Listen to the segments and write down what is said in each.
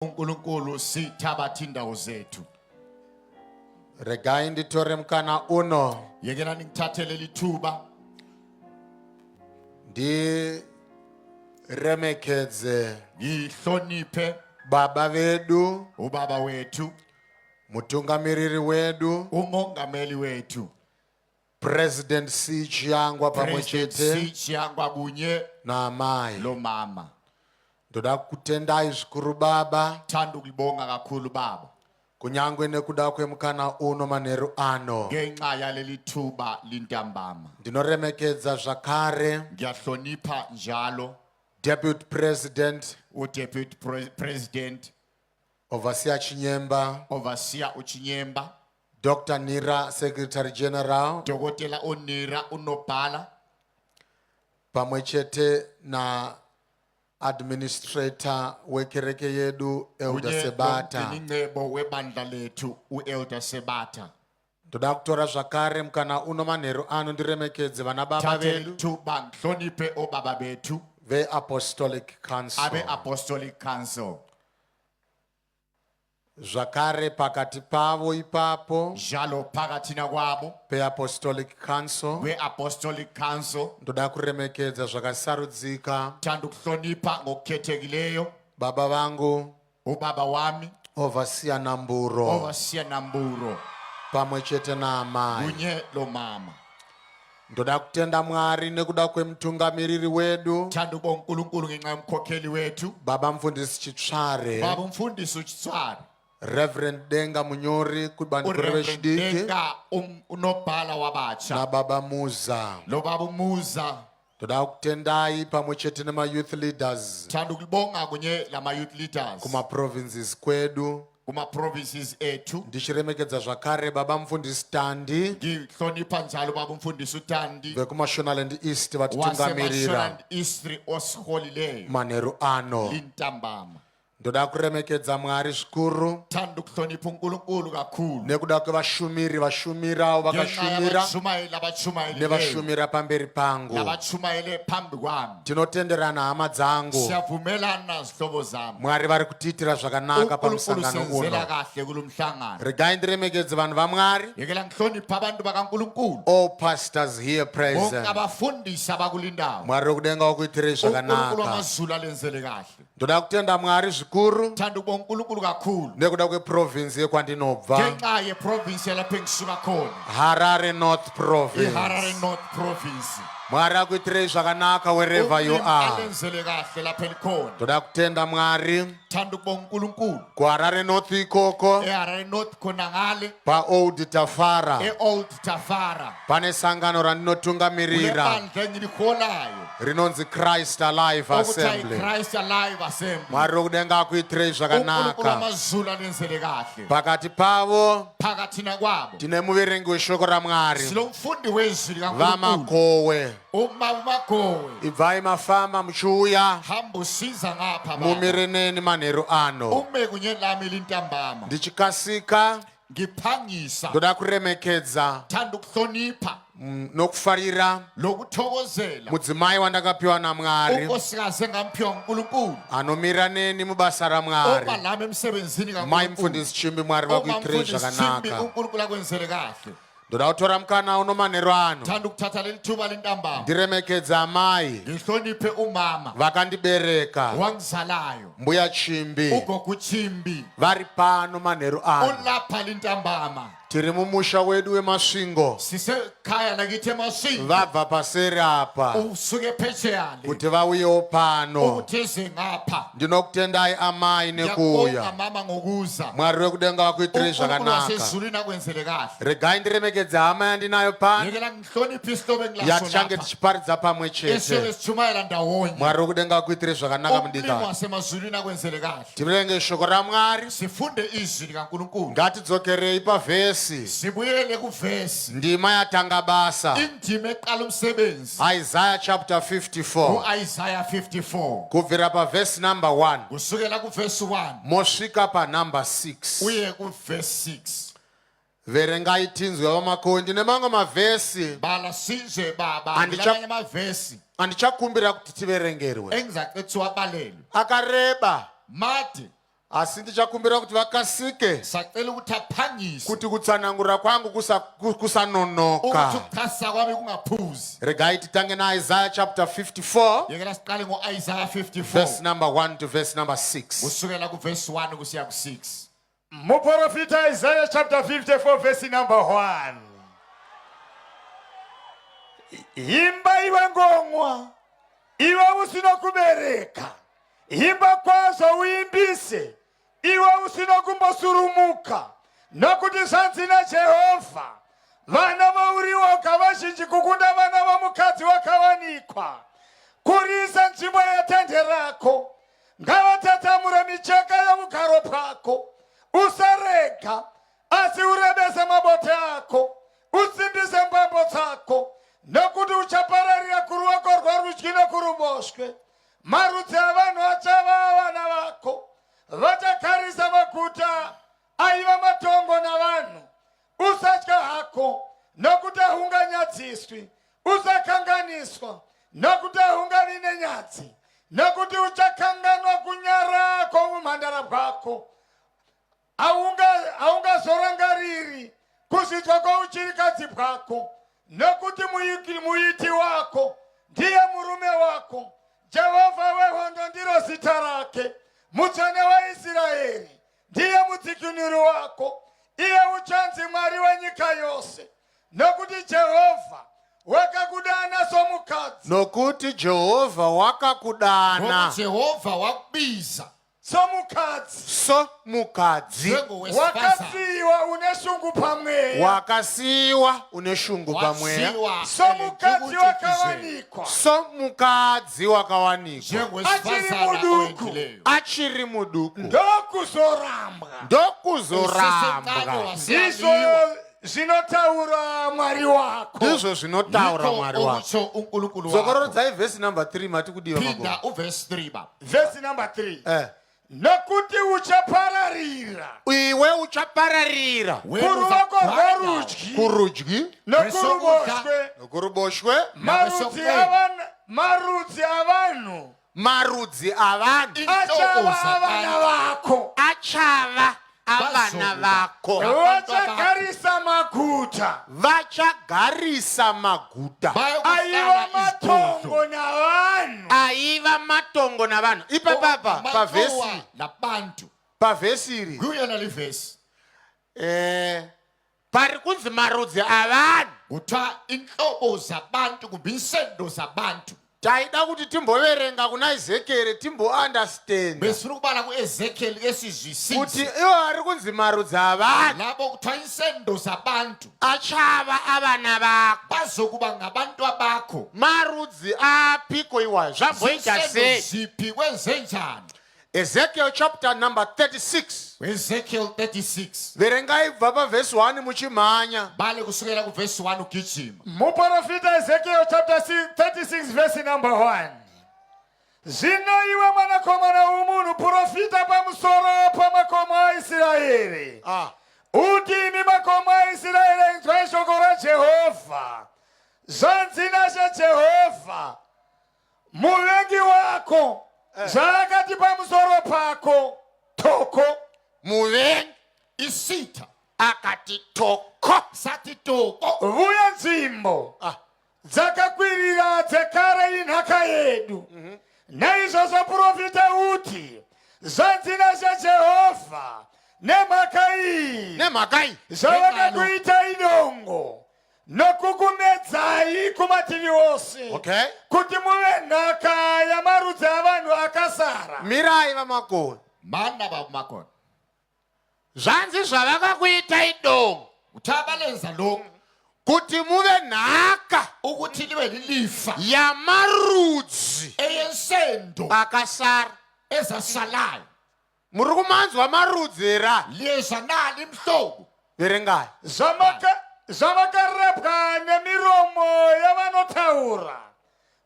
UNkulunkulu sithabatha indawo zethu. Regai nditore mukana uno. Yekelani ngithathe leli thuba. Ndiremekedze. Ngihloniphe baba vedu, ubaba wethu, mutungamiriri wedu, umongameli wethu, President C Chiyangwa pamwe President chete C Chiyangwa kunye naamai. Lomama. Ndoda kutendai zvikuru baba. Thanda ukulibonga kakhulu baba. Kunyangwe nekuda kwemukana uno manheru ano. Ngenxa yaleli thuba lintambama. Ndinoremekedza zvakare. Ngiyahlonipha njalo. Deputy President. UDeputy President. Overseer Chinyemba. Overseer uChinyemba. Dr. Nira, Secretary General. Dokotela uNira unobhala. Pamwe chete na administrator wekereke yedu Elder Kunye Sebata. nomgciningcebo webandla lethu uElder Sebata. Ndoda kutora zvakare mukana uno manheru ano ndiremekedze vana baba Thathe vedu ithuba ngihloniphe obaba bethu veApostolic Council. Abe-Apostolic Council. Zvakare pakati pavo ipapo Njalo phakathina kwabo peApostolic Council we-Apostolic Council ndoda kuremekedza zvakasarudzika thanda ukuhlonipha ngokukhethekileyo baba vangu ubaba wami Overseer Namburo Overseer Namburo pamwe chete naamai. Kunye lomama. Ndoda kutenda Mwari nekuda kwemutungamiriri wedu Thanda ukubonga uNkulunkulu ngenxa yomkhokheli wethu Baba Mfundisi Chitsvare, Baba umfundisi uChitsware, Reverend Denga Munyori kubandiko uReverend revechidiki Denga unobhala wabatsha naBaba Muza. Lobaba uMuza. Ndoda kutendai pamwe chete nemayouth leaders Thanda ukulibonga kunye lama-youth leaders kumaprovinces kwedu. Kuma-provinces ethu. Ndichiremekedza zvakare Baba Mufundisi Tandi Ngihlonipha njalo baba umfundisi uTandi vekuMashonaland East vatitungamirira waseMashonaland East osiholileyo manheru ano. Lintambama. Ndoda kuremekedza Mwari zvikuru Thanda ukuhlonipha uNkulunkulu kakhulu nekuda kwevashumiri vashumirawo ngenxa vakashumira yabatshumayeli abatshumayelileyo nevashumira pamberi pangu. Nabatshumayele phambi kwami. Tinotenderana hama dzangu. Siyavumelana zihlobo zami. Mwari vari kutiitira zvakanaka uNkulunkulu pamusangano senzela uno. Kahle kulo mhlangano. Regai ndiremekedze vanhu vaMwari. Yekela ngihloniphe abantu bakaNkulunkulu. All pastors here Bonke present. Abafundisi abakulindawo. Mwari wekudenga wakuitirei uNkulunkulu zvakanaka. wamazulu alenzele kahle. Ndoda kutenda Mwari zvikuru Thanda ukubonga uNkulunkulu kakhulu nekuda kweprovinsi yekwandinobva. Ngenxa yeprovinsi yalapho engisuka khona. Harare North Province. IHarare North Province. Mwari akuitirei zvakanaka wherever you uMlimu are. alenzele kahle lapho elikhona. Ndoda kutenda Mwari Thanda ukubonga uNkulunkulu kuHarare North ikoko eHarare North khona ngale paOld Tafara e-Old Tafara pane sangano randinotungamirira kulebandla engiliholayo rinonzi Christ Alive okuthiwa Assembly. i-Christ Alive Assembly. Mwari wekudenga akuitirei uNkulunkulu zvakanaka. wamazulu alenzele kahle. Pakati pavo Phakathina kwabo tine muverengi weshoko raMwari silomfundi wezwi likaNkulunkulu vaMagowe. Uma uMagowe. Ibvai mafamba muchiuya Hamba usiza ngapha baba. mumire neni manheru ano. Ume kunye lami lintambama. Ndichikasika Ngiphangisa ndoda kuremekedza thanda ukuhlonipha nokufarira lokuthokozela mudzimai wandakapiwa naMwari unkosikazi engamphiwa nguNkulunkulu anomira neni mubasa raMwari. Oba lami emsebenzini Mai kaNkulunkulu. Mufundisi Chimbi, Mwari Uma vakuitirei Mfundisi Chimbi, zvakanaka. uNkulunkulu akwenzele kahle. Ndoda kutora mukana uno manheru ano Thanda ukuthatha leli thuba lentambama ndiremekedza amai ngihloniphe umama vakandibereka wangizalayo Mbuya Chimbi ugogo uChimbi vari pano manheru ano. Ulapha lintambama. Tiri mumusha wedu weMasvingo. Sisekhaya lakithi eMasvingo. Vabva paseri apa Usuke phesheya le kuti vauyewo pano. Ukuthi eze ngapha. Ndinokutendai amai nekuuya. Ngiyakubonga mama ngokuza. Mwari wekudenga vakuitirei uNkulunkulu zvakanaka. wasezulwini akwenzele kahle. Regai ndiremekedze hama yandinayo pano Yekela ngihloniphe isihlobo engilaso yatichange lapha tichiparidza pamwe chete. Esiyobe sitshumayela ndawonye. Mwari wekudenga vakuitirei zvakanaka Umlimi mudikani. Wasemazulwini akwenzele kahle. Tiverenge shoko raMwari. Sifunde izwi likaNkulunkulu. Ngatidzokerei pavhesi. Sibuyele kuvesi. Ndima yatanga basa. Indima eqala umsebenzi. Isaiah chapter 54. U-Isaya 54. Kubvira pavhesi number 1 Kusukela kuvesi 1 mosvika panumber 6. Uye kuvesi 6. Verengai tinzwe vaMakondi nemamwe mavhesi. Bala sizwe baba ngilamanye amavesi Andichakumbira kuti tiverengerwe. Engizacethiwa abalelwe. Akareba. Made. Asi ndichakumbira kuti vakasike Sacela ukuthi aphangise kuti kutsanangura kwangu ukuthi kusanonoka. Ukuchasisa kwami kungaphuzi. Regai titange naIsaiah chapter 54, Yekela siqale ngo-Isaya 54, verse number 1 to verse number 6. Kusukela kuvesi 1 kusiya ku-6. Muprofita Isaiah chapter 54 verse number 1. Imba iwe ngomwa, iwe usina kubereka. Imba kwazvo uimbise, iwe usina kumbosurumuka. Nokuti zvanzi naJehovha, vana vauri woga vazhinji kukunda vana vomukadzi wakawanikwa. Kurisa nzvimbo yetende rako, ngavatatamure micheka yougaro bwako. Usarega, asi urebese mabote ako, usimbise mbambo dzako, nokuti uchapararira kuruoko rworudyi nokuruboshwe. Marudzi avanhu achava avana vako, vachagarisa maguta aiva matongo navanhu. Usatya hako, nokuti haunganyadziswi. Usakanganiswa, nokuti haungavi nenyadzi, nokuti uchakanganwa kunyara kwoumhandara bwako. Haungazorangariri kuzvidzwa kwouchirikadzi bwako, nokuti muiti wako ndiye murume wako. Jehovha wehondo ndiro zita rake, Mutsvene waIsraeri ndiye mudzikinuri wako. Iye uchanzi Mwari wenyika yose, nokuti Jehovha wakakudana somukadzi. Nokuti Jehovha wakakudana Ngoba Jehova wakubiza Somukadzi somukadzi njengowesifazane wakasiyiwa une shungu pamweya, wakasiyiwa une shungu pamweya, wasiwa somukadzi wakawanikwa somukadzi wakawanikwa njengowesifazana Achiri muduku. owendileyo. Achiri muduku, ndokuzorambwa. Ndokuzorambwa. Ndizvo zvinotaura Mwari wako. Ndizvo zvinotaura Yikho Mwari wako. okutsho uNkulunkulu wakho. Dzokorodzai vhesi number 3 mati kudiwa. Phinda Mago uvesi 3, baba. Vhesi number 3. Nokuti uchapararira Iwe uchapararira Wena kuruoko uzagcwala rworudyi kurudyi nokuruboshwe, nokuruboshwe, marudzi avanhu marudzi avanhu achava Inhlobo avana zabantu. vako, achava avana Vazokuba. vako, vachagarisa maguta vachagarisa maguta aiva Bayokuhlala izigodlo. matongo navanhu. Aiva matongo navanhu. Ipapapa pavhesi Mantowa labantu. Pavhesi iri, Kuyona livesi pari kunzi marudzi avanhu, kuthiwa inhlobo zabantu kumbe insendo zabantu. Taida kuti timboverenga kuna Ezekieri timbounderstanda Besifuna ukubala ku-Ezekiel ke kuti sizwisise ivo vari kunzi marudzi avanhu labo kuthiwa insendo zabantu achava avana vako bazokuba ngabantu abakho. Marudzi apiko iwayo? Zvamboita Zinsendo sei? ziphi? Kwenzenjani? Ezekiel chapter number 36. Ezekiel 36. Verengai kubva pavhesi 1 muchimhanya. Bale kusukela kuvesi 1 ugijima. Muprofita Ezekiel chapter 36 verse number 1. Zvino iwe mwanakomana womunhu, profita pamusoro pamakomo aIsraeri. Uti, imi makomo aIsraeri, inzwai shoko raJehovha. Zvanzi naShe Jehovha, muvengi wako zvaakati pamusoro pako, toko. Muvengi Isitha akati toko. Sathi toko. Vuya nzvimbo dzakakwirira dzekare inhaka yedu. Naizvozvo profita uti, zvanzi naShe Jehovha, nemhaka iyi Nemhaka iyi zvavakakuita idongo nokukumedzai kumativi ose kuti muve nhaka yamarudzi avanhu akasara. Mirai, vaMakoni. Mana, baba Makona. Zvanzi zvavakakuita idongo Kuthiwa balenza lokhu kuti muve nhaka ukuthi libe lilifa yamarudzi eyensendo akasara. Ezasalayo. Muri kumanzwa marudzi here? Liyezwa nali imhlobo? Verengai. Zvavakarepwa nemiromo yavanotaura,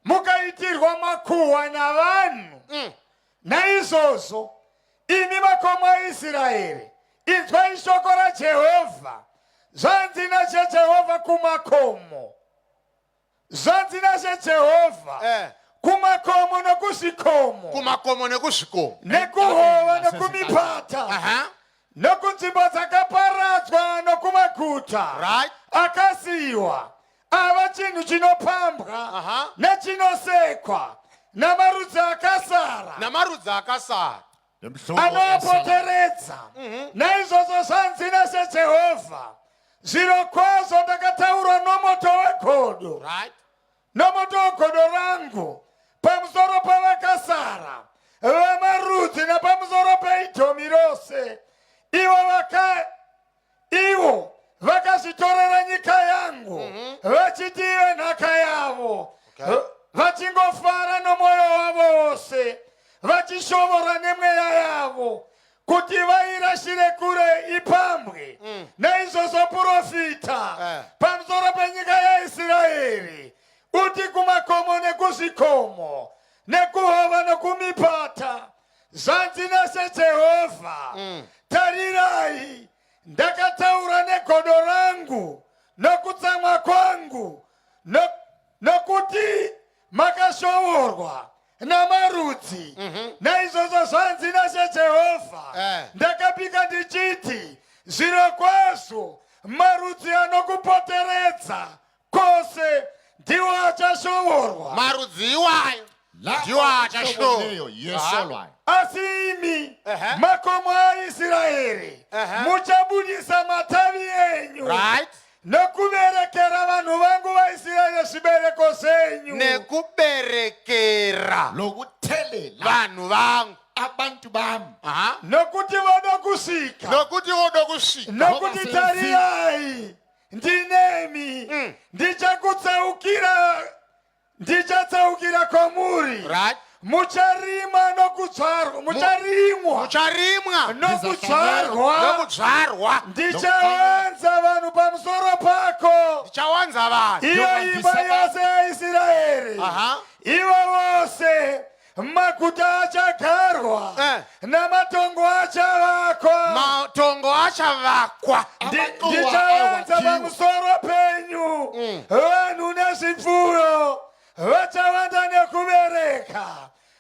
mukaitirwa makuhwa navanhu. Naizvozvo imi makomo aIsraeri, inzwai shoko raJehovha. Zvanzi naShe Jehovha kumakomo, zvanzi naShe Jehovha. Kumakomo nokuzvikomo. Kumakomo nekuzvikomo. Nekuhova nokumipata. Aha. Nokunzvimbo dzakaparadzwa nokumaguta akasiyiwa ava chinhu chinopambwa nechinosekwa namarudzi akasara. Namarudzi akasara. Nemhlobo esala. Anoapoteredza. Naizvozvo zvanzi naShe Jehovha, zvirokwazvo ndakataura nomoto wegodo, nomoto wegodo rangu pamusoro pavakasara vamarudzi napamusoro peIdhomi rose, ivo vaka ivo vakazvitorera nyika yangu vachiti ive nhaka yavo, vachingofara nomwoyo wavo wose, vachishovora nemweya yavo kuti vairashire kure ipambwe. Naizvozvo profita pamusoro penyika yaIsraeri, uti kumakomo nekuzvikomo nekuhova nokumipata, zvanzi naShe Jehovha, tarirai, ndakataura negodo rangu nokutsamwa kwangu, nokuti makashovorwa namarudzi. Naizvozvo zvanzi naShe Jehovha, ndakapika ndichiti, zvirokwazvo marudzi anokupoteredza kwose ndiwo achashovorwa. Marudzi iwayo Lapho ndiwo inhlobo achashovorwa. leyo yesolwayo. Asi imi, makomo aIsraeri, muchabudisa matavi enyu nokuberekera vanhu vangu vaIsraeri zvibereko zvenyu. Nekuberekera Lokuthelela vanhu vangu. abantu bami. Nokuti voda kusvika. Nokuti voda kusvika. Nokuti Ngoba tarirai, ndinemi, ndichakutsaukira, ndichatsaukira kwamuri. Mucharima nokudzvarwa, mucharimwa Mucharimwa nokudzvarwa. Nokudzvarwa. Ndichawanza vanhu pamusoro pako, Ndichawanza vanhu. iyo imba yose yaIsraeri. Ivo vose maguta achagarwa namatongo achavakwa. Matongo achavakwa. Amaxuwa Ndichawanza awakhiwe. pamusoro penyu vanhu nezvipfuyo, vachawanda nekubereka.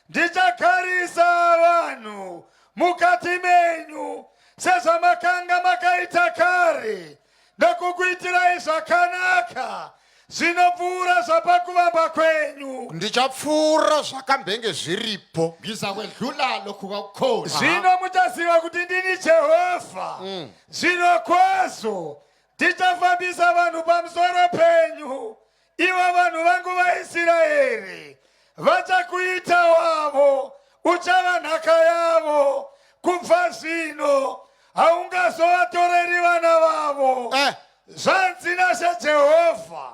Ndichagarisa vanhu mukati menyu sezvamakanga makaita kare, nokukuitirai zvakanaka zvinopfuura zvapakuvamba kwenyu. Ndichapfuura zvakambenge zviripo. Ngizakwedlula lokhu kwakukhona. Zvino muchaziva kuti ndini Jehovha. Zvirokwazvo ndichafambisa vanhu pamusoro penyu, ivo vanhu vangu vaIsraeri, vachakuita wavo, uchava nhaka yavo. Kubva zvino haungazovatoreri vana vavo. Zvanzi naShe Jehovha,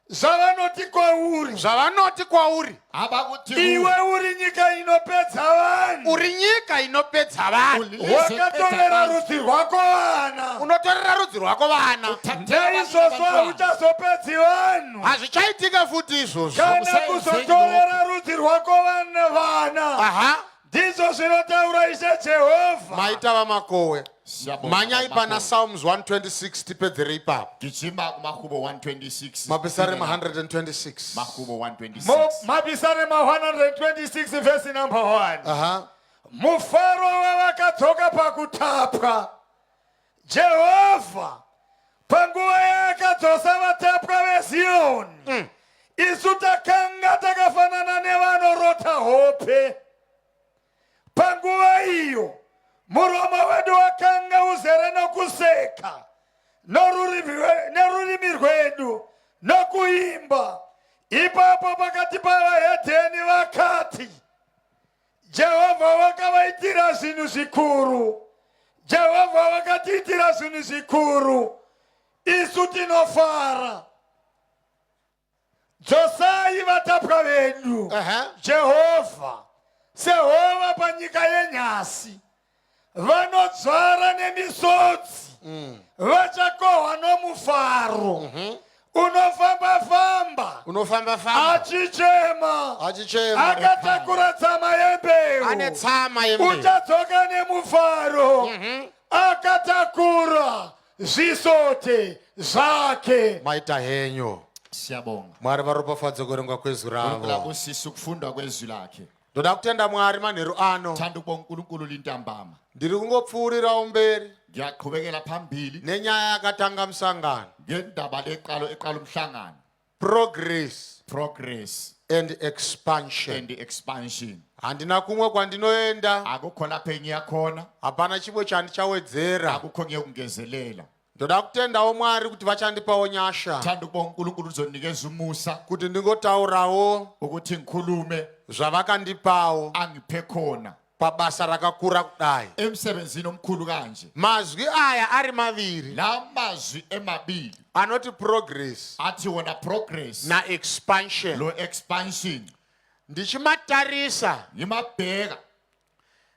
zvavanoti kwauri, Zvavanoti kwauri, Abakuthi iwe uri nyika inopedza vanhu, uri nyika inopedza vanhu, wakatorera rudzi rwako vana, unotorera rudzi rwako vana, naizvozvo hauchazopedzi vanhu, hazvichaitika futi izvozvo, kana Hakusenzeki. kuzotorera rudzi rwako vana vana. Ndizvo zvinotaura Ishe Jehovha. Maita vaMakowe. Mhanyai pana Psalms 126, tipedzere ipapo. Gijima kumahubo 126. Mapisarema 126. Mahubo 126. Mapisarema 126, vhesi number 1. Mufaro wavakadzoka pakutapwa. Jehovha panguva yaakadzosa vatapwa veZiyoni, isu takanga takafanana nevanorota hope. Panguva iyo muromo wedu wakanga uzere nokuseka, nerurimi rwedu nokuimba. Ipapo pakati pavahedheni vakati, "Jehovha wakavaitira zvinhu zvikuru. Jehovha wakatiitira zvinhu zvikuru, isu tinofara." Dzosai vatapwa vedu, Jehovha, sehova panyika yenyasi. Vanodzvara nemisodzi vachakohwa nomufaro. Unofamba-famba Unofamba famba achichema, achichema, akatakura tsama yembeu, ane tsama yembeu, uchadzoka nemufaro, akatakura zvisote zvake. Maita henyu. Siyabonga. Mwari varopafadze kuverengwa kwezwi uNkulunkulu ravo. abusise ukufundwa kwezwi lakhe. Ndoda kutenda Mwari manheru ano. Thanda ukubonga uNkulunkulu lintambama. Ndiri kungopfuurirawo mberi Ngiyaqhubekela phambili nenyaya yakatanga musangano. ngendaba leqalo eqala umhlangano. Progress Progress and expansion. and expansion. Handina kumwe kwandinoenda, Akukho lapho engiya khona, hapana chimwe chandichawedzera. Akukho ngiyokungezelela. Ndoda kutendawo Mwari kuti vachandipawo nyasha Thanda ukubonga uNkulunkulu uzonikeza umusa kuti ndingotaurawo ukuthi ngikhulume zvavakandipawo angiphe khona pabasa rakakura kudai. Emsebenzini omkhulu kanje. Mazwi aya ari maviri La mazwi emabili anoti progress athi wona progress naexpansion. Lo expansion. Ndichimatarisa, Ngimabheka,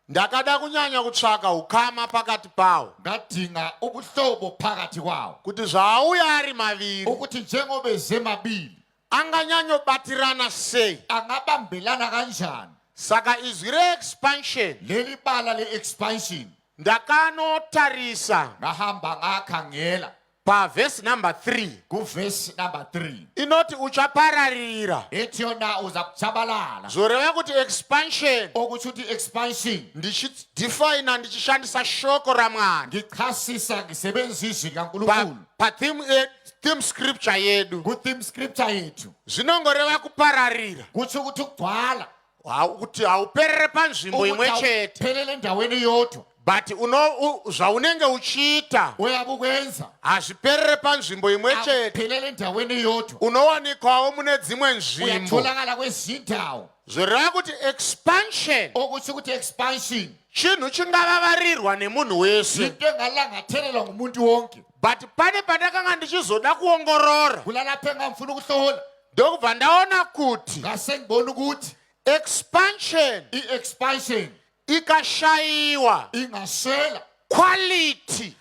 ndakada kunyanya kutsvaka ukama pakati pawo, ngadinga ubuhlobo phakathi kwawo, kuti zvaauya ari maviri ukuthi njengoba ezemabili anganyanyobatirana sei. Angabambelana kanjani. Saka izwi reexpansion, Leli bala le-expansion, ndakanotarisa ngahamba ngakhangela pavhesi number 3 kuvesi number 3, inoti uchapararira. Ethi yona uza kutshabalala. Zvoreva kuti expansion, Okusho ukuthi expansion, ndichidefina ndichishandisa shoko raMwari ngichasisa ngisebenzisa izwi likaNkulunkulu patheme theme scripture yedu, ku-theme scripture yethu, zvinongoreva kupararira. Kutsho ukuthi ukugcwala. Kuti hauperere panzvimbo imwe Ukuthi chete, awuphelele endaweni eyodwa, but zvaunenge uchiita uyabe ukwenza hazviperere panzvimbo imwe chete. Akuphelele endaweni eyodwa. Unowanikwawo mune dzimwe nzvimbo. Uyatholakala kwezinye indawo. Zvoreva kuti expansion Okusho ukuthi expansion chinhu chingavavarirwa nemunhu wese, into engalangathelelwa ngumuntu wonke, but pane pandakanga ndichizoda kuongorora, kulalapho engangifuna ukuhlola, ndokubva ndaona kuti ngase ngibona ukuthi expansion i-expansion ikashayiwa ingaswela quality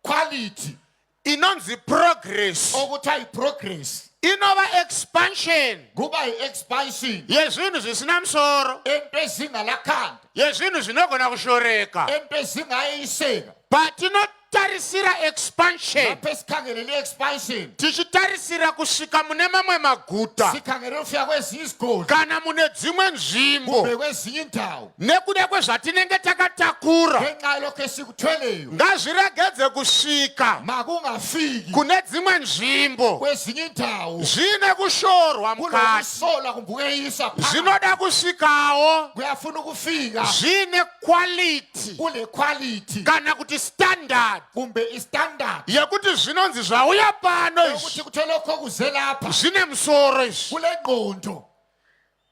quality inonzi progress, okuthiwa i-progress, inova expansion kuba i-expansion yezvinhu zvisina musoro, ento ezingalakhanda, yezvinhu zvinogona kushoreka. Ento ezingayeyiseka. Patinotarisira expansion, Lapho esikhangelele i-expansion, tichitarisira kusvika mune mamwe maguta sikhangelele ukufika kwezinye izigodi kana mune dzimwe nzvimbo kumbe kwezinye indawo nekuda kwezvatinenge takatakura, ngenxa yalokho esikuthweleyo, ngazviregedze kusvika makungafiki kune dzimwe nzvimbo kwezinye indawo zviine kushorwa mukati. Kunokusolwa kumbe ukeyiswa phakathi. Zvinoda kusvikawo Kuyafuna ukufika zviine quality kule quality kana kuti standard kumbe istandard yekuti zvinonzi zvauya pano izvi yokuthi kuthe lokho kuze lapha zvine musoro izvi. Kule ngqondo.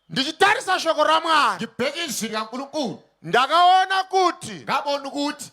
Ndichitarisa shoko raMwari, Ngibheka izwi likaNkulunkulu, ndakaona kuti ngabona ukuthi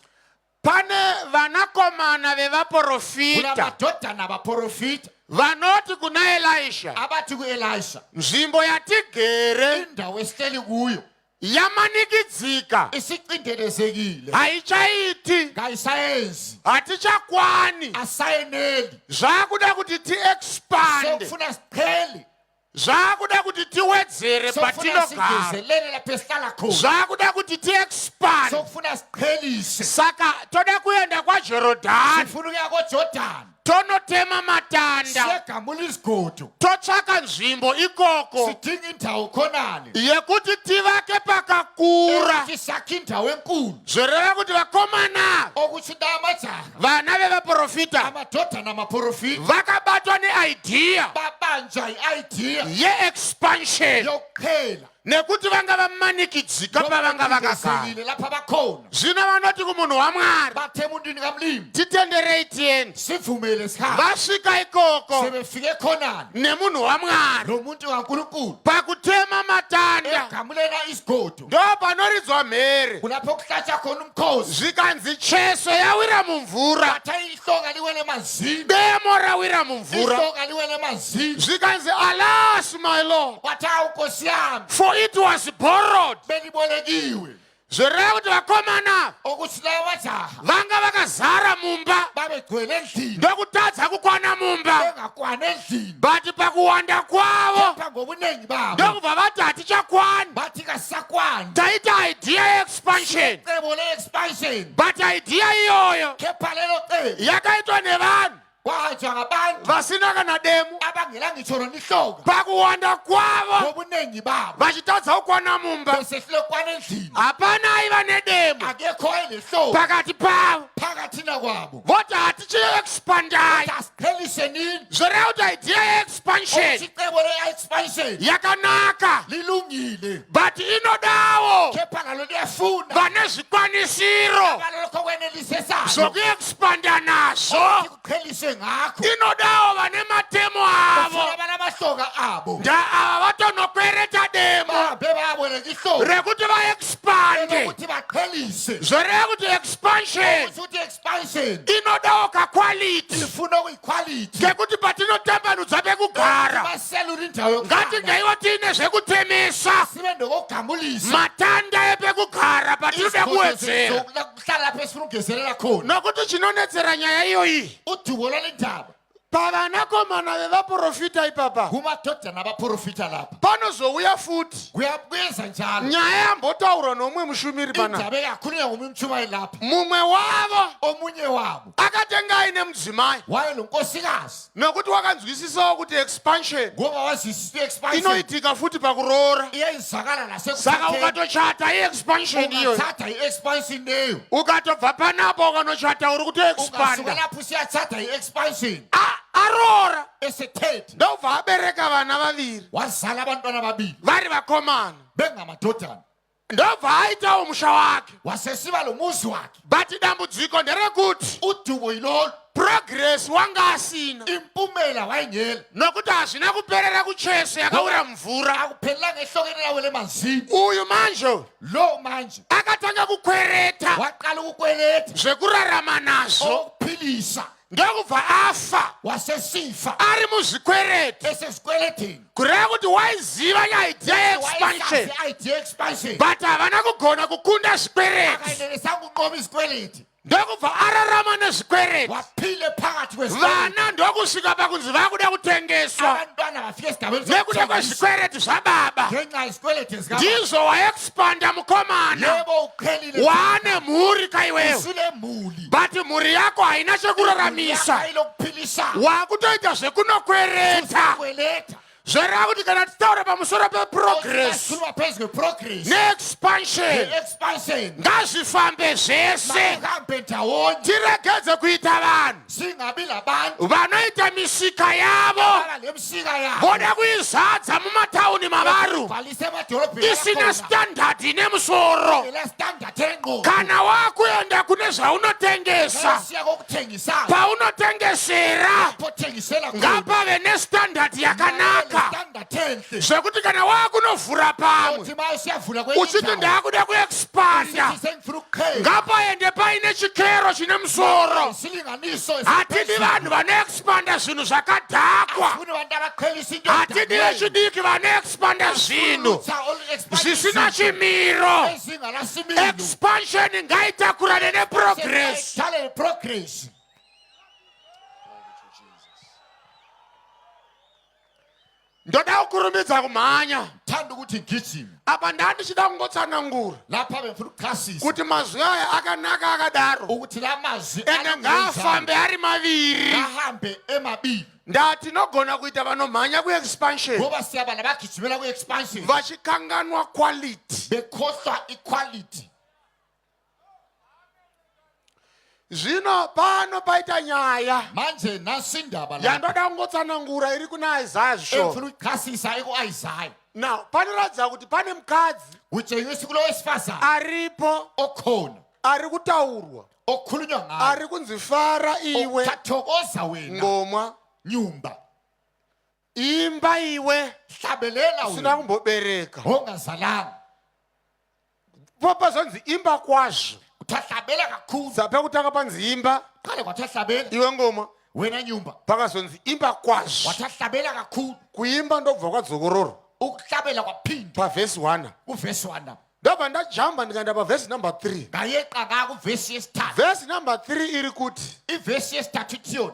pane vanakomana vevaprofita kulamadodana abaprofita vanoti kuna Elisha, abathi ku-Elisha, nzvimbo yatigere indawo esihleli kuyo yamanikidzika, isicindelezekile, haichaiti, kayisayenzi, hatichakwani, asayeneli, zvakuda kuti tiexpande, sokufuna siqhele, zvakuda kuti tiwedzere sokufuna patinogara, singezelele lapho esihlala khona, zvakuda kuti tiexpande. Sokufuna siqhelise. Saka toda kuenda kwaJorodhani, Sifuna ukuya koJordan, tonotema matanda, siyegamula izigodo, totsvaka nzvimbo ikoko sidinga indawo khonale yekuti tivake pakakura. ukuthi sakhe indawo enkulu. Zvoreva kuti vakomana, Okuthi la amajaha, vana vevaprofita, amadodana amaprofita, vakabatwa neidea babanjwa i-idea yeexpansion yokuqhela nekuti vanga vamanikidzika pavanga vakagara. Ngoba lapha bakhona. Zvino vanoti kumunhu waMwari, Bathe emuntwini kamlimi, titenderei tiende. Sivumele sihambe. Vasvika ikoko Sebefike khonani nemunhu waMwari, nomuntu kaNkulunkulu, pakutema matanda egamulela isigodo, ndo panoridzwa mhere, kulapho kuhlatsha khona umkhosi, zvikanzi cheso yawira mumvura, batha ihloka liwele emanzini, demo rawira mumvura. Ihloka liwele emanzini. Zvikanzi, "Alas, my lord, Wathi, awu nkosi yami, for it was borrowed." Belibolekiwe. Zvoreva kuti vakomana Okuthi lawa majaha vanga vakazara mumba, babegcwele endlini, ndokutadza kukwana mumba, bengakwani endlini, but pakuwanda kwavo kepha ngobuningi babo ndokubva vati hatichakwani. Bathi kasisakwani. Taita idea yeexpansion, Cebo le-expansion, but idea iyoyo kepha lelo cebo yakaitwa nevanhu. Kwahanjwa ngabantu vasina kana demo abangela ngitsho nonihloka pakuwanda kwavo ngobunengi babo vachitadza kukwana mumba. Besehlule kwana endlini. Hapana aiva nedemo Akekho owayenehloka pakati pavo. Phakathina kwabo. Voti hatichiexpandai. Asiqhelisenini. Zvoreva kuti idea yeexpansion Ukuthi icebo le-expansion yakanaka, lilungile, but inodawo kepha nalo liyafuna vane zvikwanisiro abalolokho kwenelisesayo zvokuexpanda nazvo. ukuthi kuqheliswe ngakho. Inodawo vane matemo avo. Bafuna abanamahloka abo. Nda ava vatonokwereta demo Bahambe bayaboleka ihloka rekuti vaexpande. ukuthi baqhelise. Zvoreva kuti expansion Ukuthi expansion inodawo kaquality, ifuna okuyiquality, ngekuti patinotambanudza pekugara, baselula indawo yokuhlala, ngatingeiwo tiine zvekutemesa, sibe nokokugamulisa matanda epekugara patinoda kuwedzera. Kuhlala lapho esifuna ukugezelela khona. Nokuti chinonetsera nyaya iyoyi, Udubo lwale ndaba, pavanakomana vevaprofita ipapa, kumadodana abaprofita lapha, panozouya futi kuyeza njalo nyaya yambotaurwa nomumwe mushumiri pana. Indaba ekakhulunywa ngomunye umtshumayeli lapha. Mumwe wavo Omunye wabo akatenga aine mudzimai, wayelonkosikazi, nokuti wakanzwisisawo kuti expansion ngoba wazwisisa i-expansion inoitika futi pakuroora. Iyenzakala Saka nasekuthatheni. ukatochata iexpansion iyoyo. Ungathatha i-expansion leyo. Ukatobva panapo ukanochata uri Ungasuka kutoexpanda. Lapho usiyathatha i-expansion. Aroora, Esethethe, ndobva abereka vana vaviri, wazala abantwana ababili, vari vakomana, bengamadodana, ndobva aitawo musha wake. Wasesiba lo muzi wakhe. But dambudziko nderekuti Udubo yilolu, progress wanga asina, impumela wayengela, nokuti hazvina kuperera kuchese yakawira mvura. Akuphelelanga ehlokeni lawele emanzini. Uyu manje uyu Lo manje akatanga kukwereta waqala ukukweletha zvekurarama nazvo, okuphilisa, ndokubva afa wasesifa ari muzvikwereti. Esezikweletini. Kureva kuti waiziva idea yeexpansion, Wayesazi i-idea expansion, but havana kugona kukunda zvikwereti, akayenelisanga ukunqoba izikweleti, ndokubva ararama nezvikwereti. Waphile phakathi kwezikweleti. Vana ndokusvika pakunzi vakuda kutengeswa Abantwana bafika esigabeni nekuda sokuthengiswa kwezvikwereti zvababa. Ngenxa yezikweleti zikababa. Ndizvo waexpanda mukomana, Yebo, uqhelile, waane mhuri kaiwewe, usulemuli, but mhuri yako haina chekuraramisa. Ayilokuphilisa. Wakutoita zvekunokwereta. Kweleta. Zvoreva kuti kana tichitaura pamusoro peprogress Sikhuluma phezu kweprogress neexpansion, ne-expansion, ngazvifambe zvese. Makuhambe ndawonye. Tiregedze kuita vanhu Singabi labantu vanoita misika yavo, ababa lemisika yabo, voda kuizadza mumatauni mavaru, bhalise emadolobheni isina akhona, standard ine musoro. Ela standard engqondo. Kana wakuenda kune zvaunotengesa, Siya kokuthengisayo, paunotengesera, lapho othengisela khona, ngapave nestandard yakanaka, standard enhle, zvekuti kana wakunovhura pamwe, uthi ma usiyavula kwenye uchiti indawo, ndakuda kuexpanda, usithi sengifuna ukuqhela, ngapaende paine chikero chine musoro. Isilinganiso Hatidi esiphezulu. Vanhu vanoexpanda zvinhu zvakadhakwa. Asifuni abantu abaqhelisa into Hatidi edakweni. vechidiki vanoexpanda zvinhu Lutha olu-expand zvisina izinto chimiro. ezinganasimilo. Expansion ngaitakurane neprogress. Seyayithale progress. Ndoda kukurumidza kumhanya. Thanda ukuthi ngigijime. Apa ndandichida kungotsanangura Lapha bengifuna ukuchasisa kuti mazwi aya akanaka akadaro, ukuthi la mazwi ende ngaafambe ari maviri. ahambe emabili. Ndatinogona kuita vanomhanya kuexpansion Ngoba siyaba nabagijimela kwi-expansion vachikanganwa quality. Bekhohlwa iquality. Zvino pano paita nyaya Manje nasi indaba la yandoda kungotsanangura iri kuna Isaya zvishoma. Engifuna ukuchasisa eku-Isaya. Now panoratidza kuti pane mukadzi Kutshengisa kulo wesifazane aripo, okhona, ari kutaurwa, okukhulunywa ngayo, ari kunzi fara iwe okuthokoza wena ngomwa, nyumba, imba iwe hlabelela usina wena kumbobereka. Ongazalanga. Po pazonzi imba kwazvo. Kuthiwa hlabela kakhulu. Pekutanga panzi imba Qale kwathiwa hlabela iwe ngoma, wena nyumba, pakazonzi imba kwazvo. Kwathiwa hlabela kakhulu. Kuimba ndobva kwadzokororwa Ukuhlabela kwaphindwa pavhesi 1. Kuvesi 1. Ndobva ndajamba ndikaenda pavhesi number 3. Ngayeqa ngakuvesi yesithathu. Vhesi number 3 iri kuti, Ivesi yesithathu ithi yona,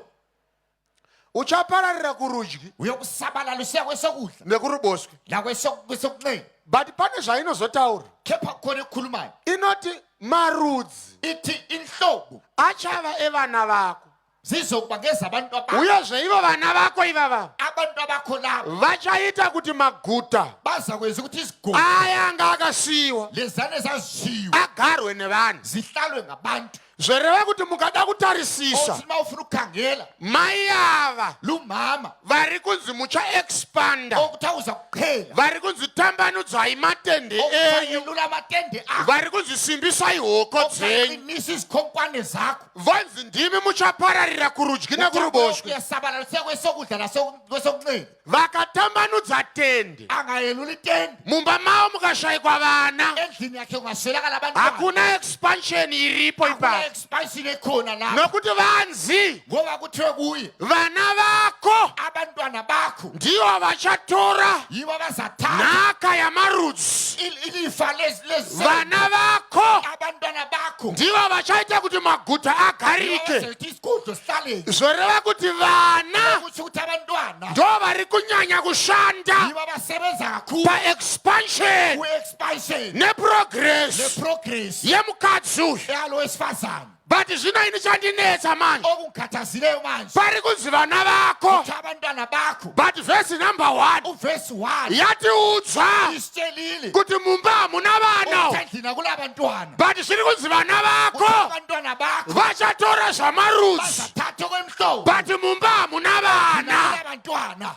uchapararira kurudyi uyokusabalala usiya kwesokudla nekuruboshwe, nakwesokunxele, but pane zvainozotaura. Kepha kukhona ekukhulumayo. Inoti marudzi Ithi inhlobo achava evana vako. Zizokuba ngezabantu abakho. Uyezve ivo vana vako ivava Abantu abakho labo vachaita kuti maguta bazakwenza ukuthi izigodi aya anga akasiyiwa lezana ezazishiwe agarwe nevanhu. Zihlalwe ngabantu. Zvoreva kuti mukada kutarisisa, Othi uma ufuna ukukhangela, mai ava lumama vari kunzi muchaexpanda, okuthiwa uza kuqhela, vari kunzi tambanudzai matende enyu, okuthiwa amatende akho, vari kunzi simbisai hoko dzenyu, qinisa izikhonkwane zakho, vonzi ndimi muchapararira kurudyi nekuruboshwe. Uyasabalalisa kwesokudla nakwesokunxele. Vakatambanudza tende, Angayelula itende, mumba mavo mukashayikwa vana, endlini yakhe kungaswelakala abantwana, hakuna expansion iripo akuna ipapo, expansion ekhona lapho, nokuti vanzi ngoba kuthiwe kuye vana vako abantwana bakho ndivo vachatora yibo abazathatha nhaka yamarudzi. Ilifa lezi. Vana vako Abantwana bakho ndivo vachaita kuti maguta agarike. ukuthi isigodlo sihlaleke. Zvoreva kuti vana Kusho ukuthi abantwana ndo vari kunyanya kushanda yibo abasebenza kakhulu paexpansion ku-expansion neprogress neprogress yemukadzi uyu. Yalo wesifazane. But zvino ini chandinetsa manje, Okungikhathazileyo manje, pari kunzi vana vako, ukuthi abantwana bakho, but vhesi number 1 uvesi 1 yatiudza isitshelile kuti mumba hamuna vana, ukuthi endlini akulabantwana, but zviri kunzi vana ukuthi vako abantwana bakho vachatora zvamarudzi, bazathatha okwemhlobo, but mumba hamuna vana. Akulabantwana.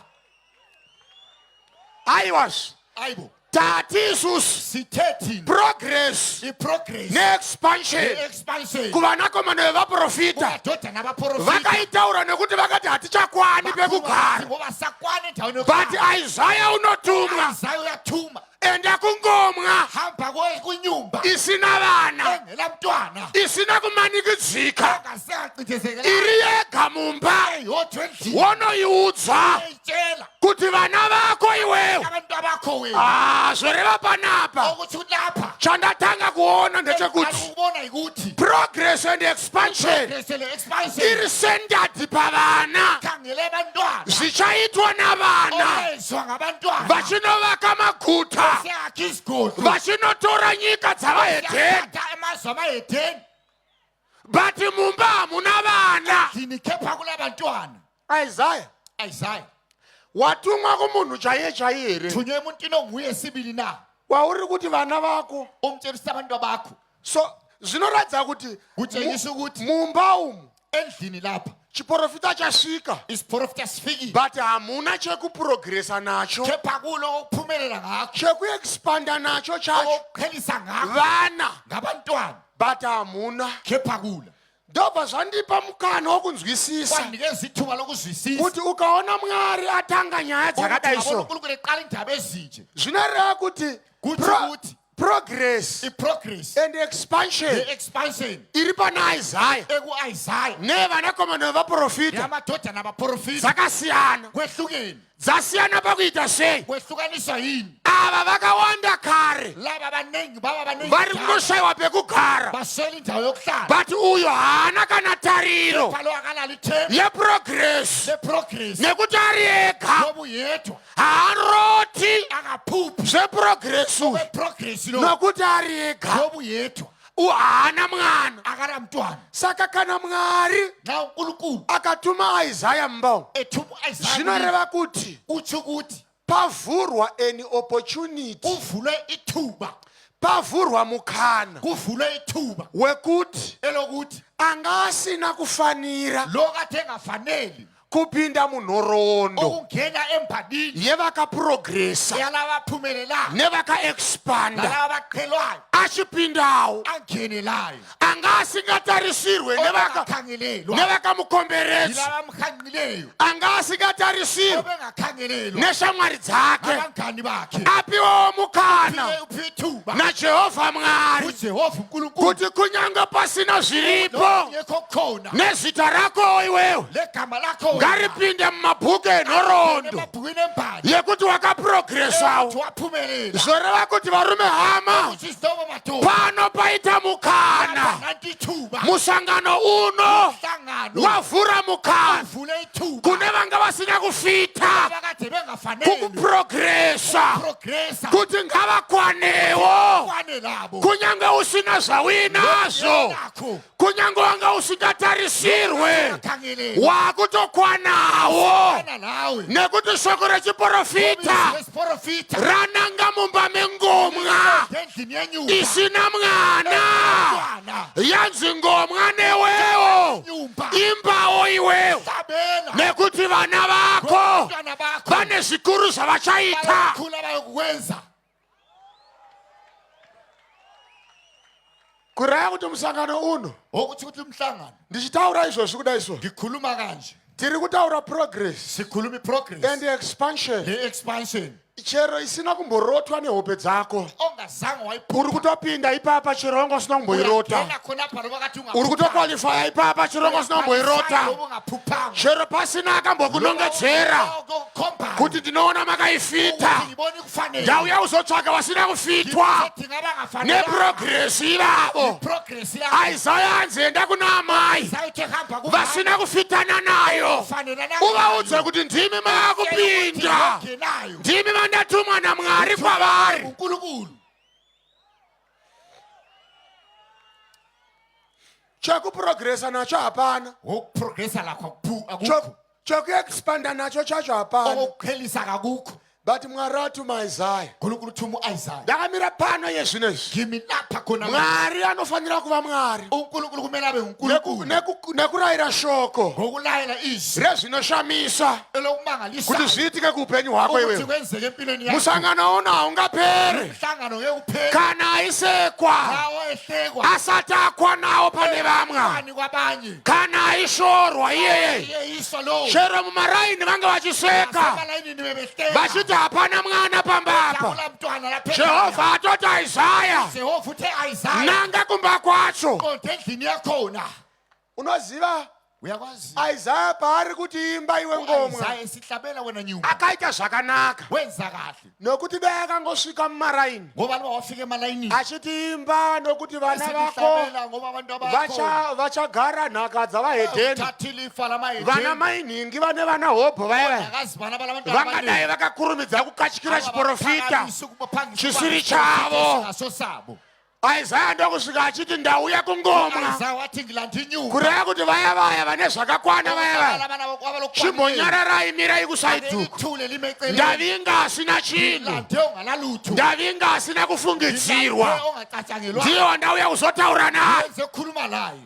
Aiwazve, Ayibo, tati isusu sithe thina progress iprogress neexpansion ne-expansion kuvanakomana vevaprofita kumadodana abaprofita vakaitaura nekuti vakati hatichakwani pekugara, ngoba sakwana endaweni but yokuhlala. Isaya unotumwa, Isaya uyathuma, enda kungomwa hamba kunyumba isina vana, engelamntwana, isina kumanikidzika, engasengacindezelekanga, iri yega mumba, eyodwa endlini, wonoiudza eyitshela kuti vana vako iwewe. Abantu abakho wena. Ah, zvoreva panapa, Okuthi lapha, chandatanga kuona ndechekuti ukubona ukuthi progress and expansion progress le expansion iri centered pavana, khangele abantwana, zvichaitwa navana, okwenzwa ngabantwana, vachinovaka maguta, siyakha isigodlo, vachinotora nyika dzavahedheni, siyathatha amazwe amahedeni, but mumba hamuna vana. Endlini kepha kulabantwana. Isaya, Isaya, watumwa kumunhu chaiye chaiye here thunywe emuntwini onguye sibili na wauri kuti vana vako? Umtshelisa abantu bakho. So zvinoratidza kuti Kutshengisa ukuthi mumba umu endlini lapha chiprofita chasvika, isiprofita sifikile, but hamuna chekuprogresa nacho, kepha kulo okuphumelela ngakho, chekuexpanda nacho chacho okuqhelisa ngakho, vana, ngabantwana, but hamuna. Kepha kula. Ndobva zvandipa mukana wokunzwisisa Kwanikeza ithuba lokuzwisisa kuti ukaona Mwari atanga nyaya dzakadai so, uNkulunkulu eqala indaba ezinje, zvinoreva kuti Kutsho ukuthi progress iprogress and expansion ne-expansion iri pana Isaya eku-Isaya nevanakomana vevaprofita yamadodana abaprofita dzakasiyana. Kwehlukeni. Dzasiyana pakuita sei? Kwehlukaniswa yini? Ava vakawanda kare, Laba baningi baba baningi vari kudala, kungoshayiwa pekugara, baswela indawo yokuhlala, but uyu haana kana tariro kepha lo akalalo ithemba yeprogress, leprogress, nekuti ari ega. Ngoba uyedwa. Haaroti Akaphuphi zveprogress uyu, kweprogress lo, nokuti ari ega. Ngoba uyedwa. Haana mwana. Akanamntwana. Saka kana Mwari Na uNkulunkulu akatuma Isaya mumba umu, ethuma u-Isaya, zvinoreva kuti utsho ukuthi pavhurwa an opportunity, kuvulwe ithuba, pavhurwa mukana kuvulwe ithuba wekuti elokuthi anga asina kufanira lo kade engafaneli kupinda munhoroondo okungena embalini yevakaprogresa yalaba aphumelelayo nevakaexpanda nalaba abaqhelwayo achipindawo, angenelayo, anga asingatarisirwe obengakhangelelwa nevakamukomberedza, yilaba amhanqileyo, anga asingatarisirwe obengakhangelelwa neshamwari dzake, abangani bakhe, apiwawo mukana uphiwe ithuba naJehovha Mwari uJehova uNkulunkulu kuti kunyange pasina zviripo noma kungekho khona nezita rako iwewe, legama lakho wena, Ngaripinde mumabhuku enhoroondo Emabhukwini embali. yekuti wakaprogresawo. Ukuthi waphumelela. Zvoreva kuti varume hama, Ukuthi isihlobo madoda. pano paita mukana. Nanti ithuba. Musangano uno Umhlangano. wavhura mukana Uvule ithuba. kune vanga vasina kufita Abakade bengafanele. kukuprogresa, Progressa. kuti ngavakwanewo, Kwane labo. kunyange usina zvauinazvo, Nakho. kunyange wanga usingatarisirwe, Khangelele. wakutokwanawo, Kana lawe. nekuti shoko rechiprofita Wesiprofita. rananga mumba mengomwa Endlini yenyumba. isina mwana. Mwana. Yanzi ngomwa newewo, Nyumba. imbawo iwewo, Hlabela. nekuti vana vako Abantwana bakho. vane zvikuru zvavachaita. Bayakhula bayokwenza. Kureva kuti musangano uno, Okuthi ukuthi umhlangano. Ndichitaura izvozvi kudai so, Ngikhuluma kanje. Tiri kutaura progress Sikhuluma i-progress. and expansion, Le-expansion. Chero isina kumborotwa nehope dzako. Ongazange Uri wayiphupha. Kutopinda ipapa chero wanga usina kumboirota. Uyangena khonapha loba kade Uri ungaphuphanga. Kutokwalifaya ipapa chero wanga usina kumboirota. Loba ungaphuphanga. Chero pasina akambokunongedzera Loba kuti ndinoona makaifita. Ukuthi ngibona kufanele. Ndauya kuzotsvaka vasina kufitwa Ngithi ngabangafanelanga. Neprogress ivavo. Progress yakho. Isaya anzi enda kuna amai Isaya uthe hamba kumama. Vasina kufitana nayo, Ufanelana uvaudze nayo. Kuti ndimi maakupinda, Ongenayo. Ndimi vandatumwa naMwari kwavari. uNkulunkulu. Chekuprogresa nacho hapana. Ngokuprogressa lakho akukho. Chekuexpanda nacho chacho hapana. Okuqhelisa kakukho. But Mwari atuma Isaya. uNkulunkulu uthuma u-Isaya. Ndakamira pano yezvino izvi. Ngimi lapha khona manje. Mwari anofanira kuva Mwari uNkulunkulu kumele abe uNkulunkulu. Nekurayira shoko Ngokulayela izwi rezvinoshamisa kuti elokumangalisayo zviitike kuupenyu hwako ukuthi iwewe. kwenzeke empilweni yakho. Musangano uno haungaperi Umhlangano ngeke uphele. Kana aisekwa Lawo ehlekwa. Asati akwanawo pane vamwe, Kwani kwabanye. Kana aishorwa iyeye. Iyeyiswa lowo. Chero mumaraini vanga vachiseka Nasemalayinini bebehleka. Vachiti hapana mwana pamba apa. Akula mntwana lapha ekhaya. Jehovha atoti Isaya, Jehova uthe Isaya. Nanga kumba kwacho. Qonde endlini yakhona. Unoziva, Uyakwazi. Isaya paari kuti imba iwe ngomwa, Isaya esihlabela wena nyumba. Akaita zvakanaka, Wenza kahle. Nokuti dai akangosvika mumaraini Ngoba loba wafika emalayinini. Achiti imba nokuti vana vako Esihlabela ngoba abantu abakho. Vachagara nhaka dzavahedheni, Uthatha ilifa lamahedeni. Vana mainhingi vane vana hobho vaya Akazi bana balabantwana vangadai abaningi. vakakurumidza kukachikira chiprofita Abaphakamisa ukubaphangisa Chisiri ukuba chavo. singaso sabo. Isaya ndokusvika achiti ndauya kungomwa, Isaya wathi ngilanda inyumba. Kureva kuti vaya vaya vane zvakakwana vaya vaya, chimbonyararai, mirai kuside uku. Ithule lime eceleni. Ndavinga asina chinhu, Ngilande ongalalutho. Ndavinga asina kufungidzirwa, Ngilande ongacatshangelwa. Ndiye wandauya kuzotaura naye. Yenze khuluma laye.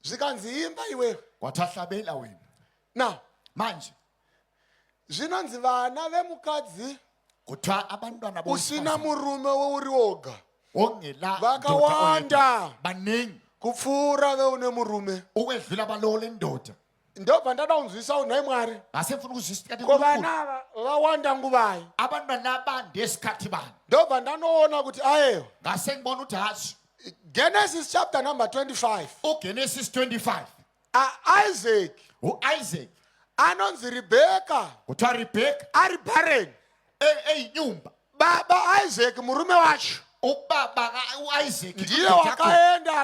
Zvikanzi imba iwewe. Wathi ahlabela wena. Now, Manje zvinonzi vana vemukadzi kuthiwa abantwana usina bowesifazane murume weuri woga ongela Vakawanda. Baningi Kupfuura veune murume. Ukwedlula balowo lendoda. Ndobva ndada kunzwisa unhai Mwari, Ngase mfuna ukuzwisisa ukuthi ko uNkulunkulu, vana ava vawanda nguvai? Abantwana bande esikhathi bani? Ndobva ndanoona kuti ayewa, Ngase ngibona ukuthi hatshi. Genesis chapter number 25, uGenesis 25, Isaac uIsaac anonzi Rebheka kuthiwa Rebheka ari barren. Eyinyumba. Baba Isaac murume wacho Ubaba uIsaac ndiye wakaenda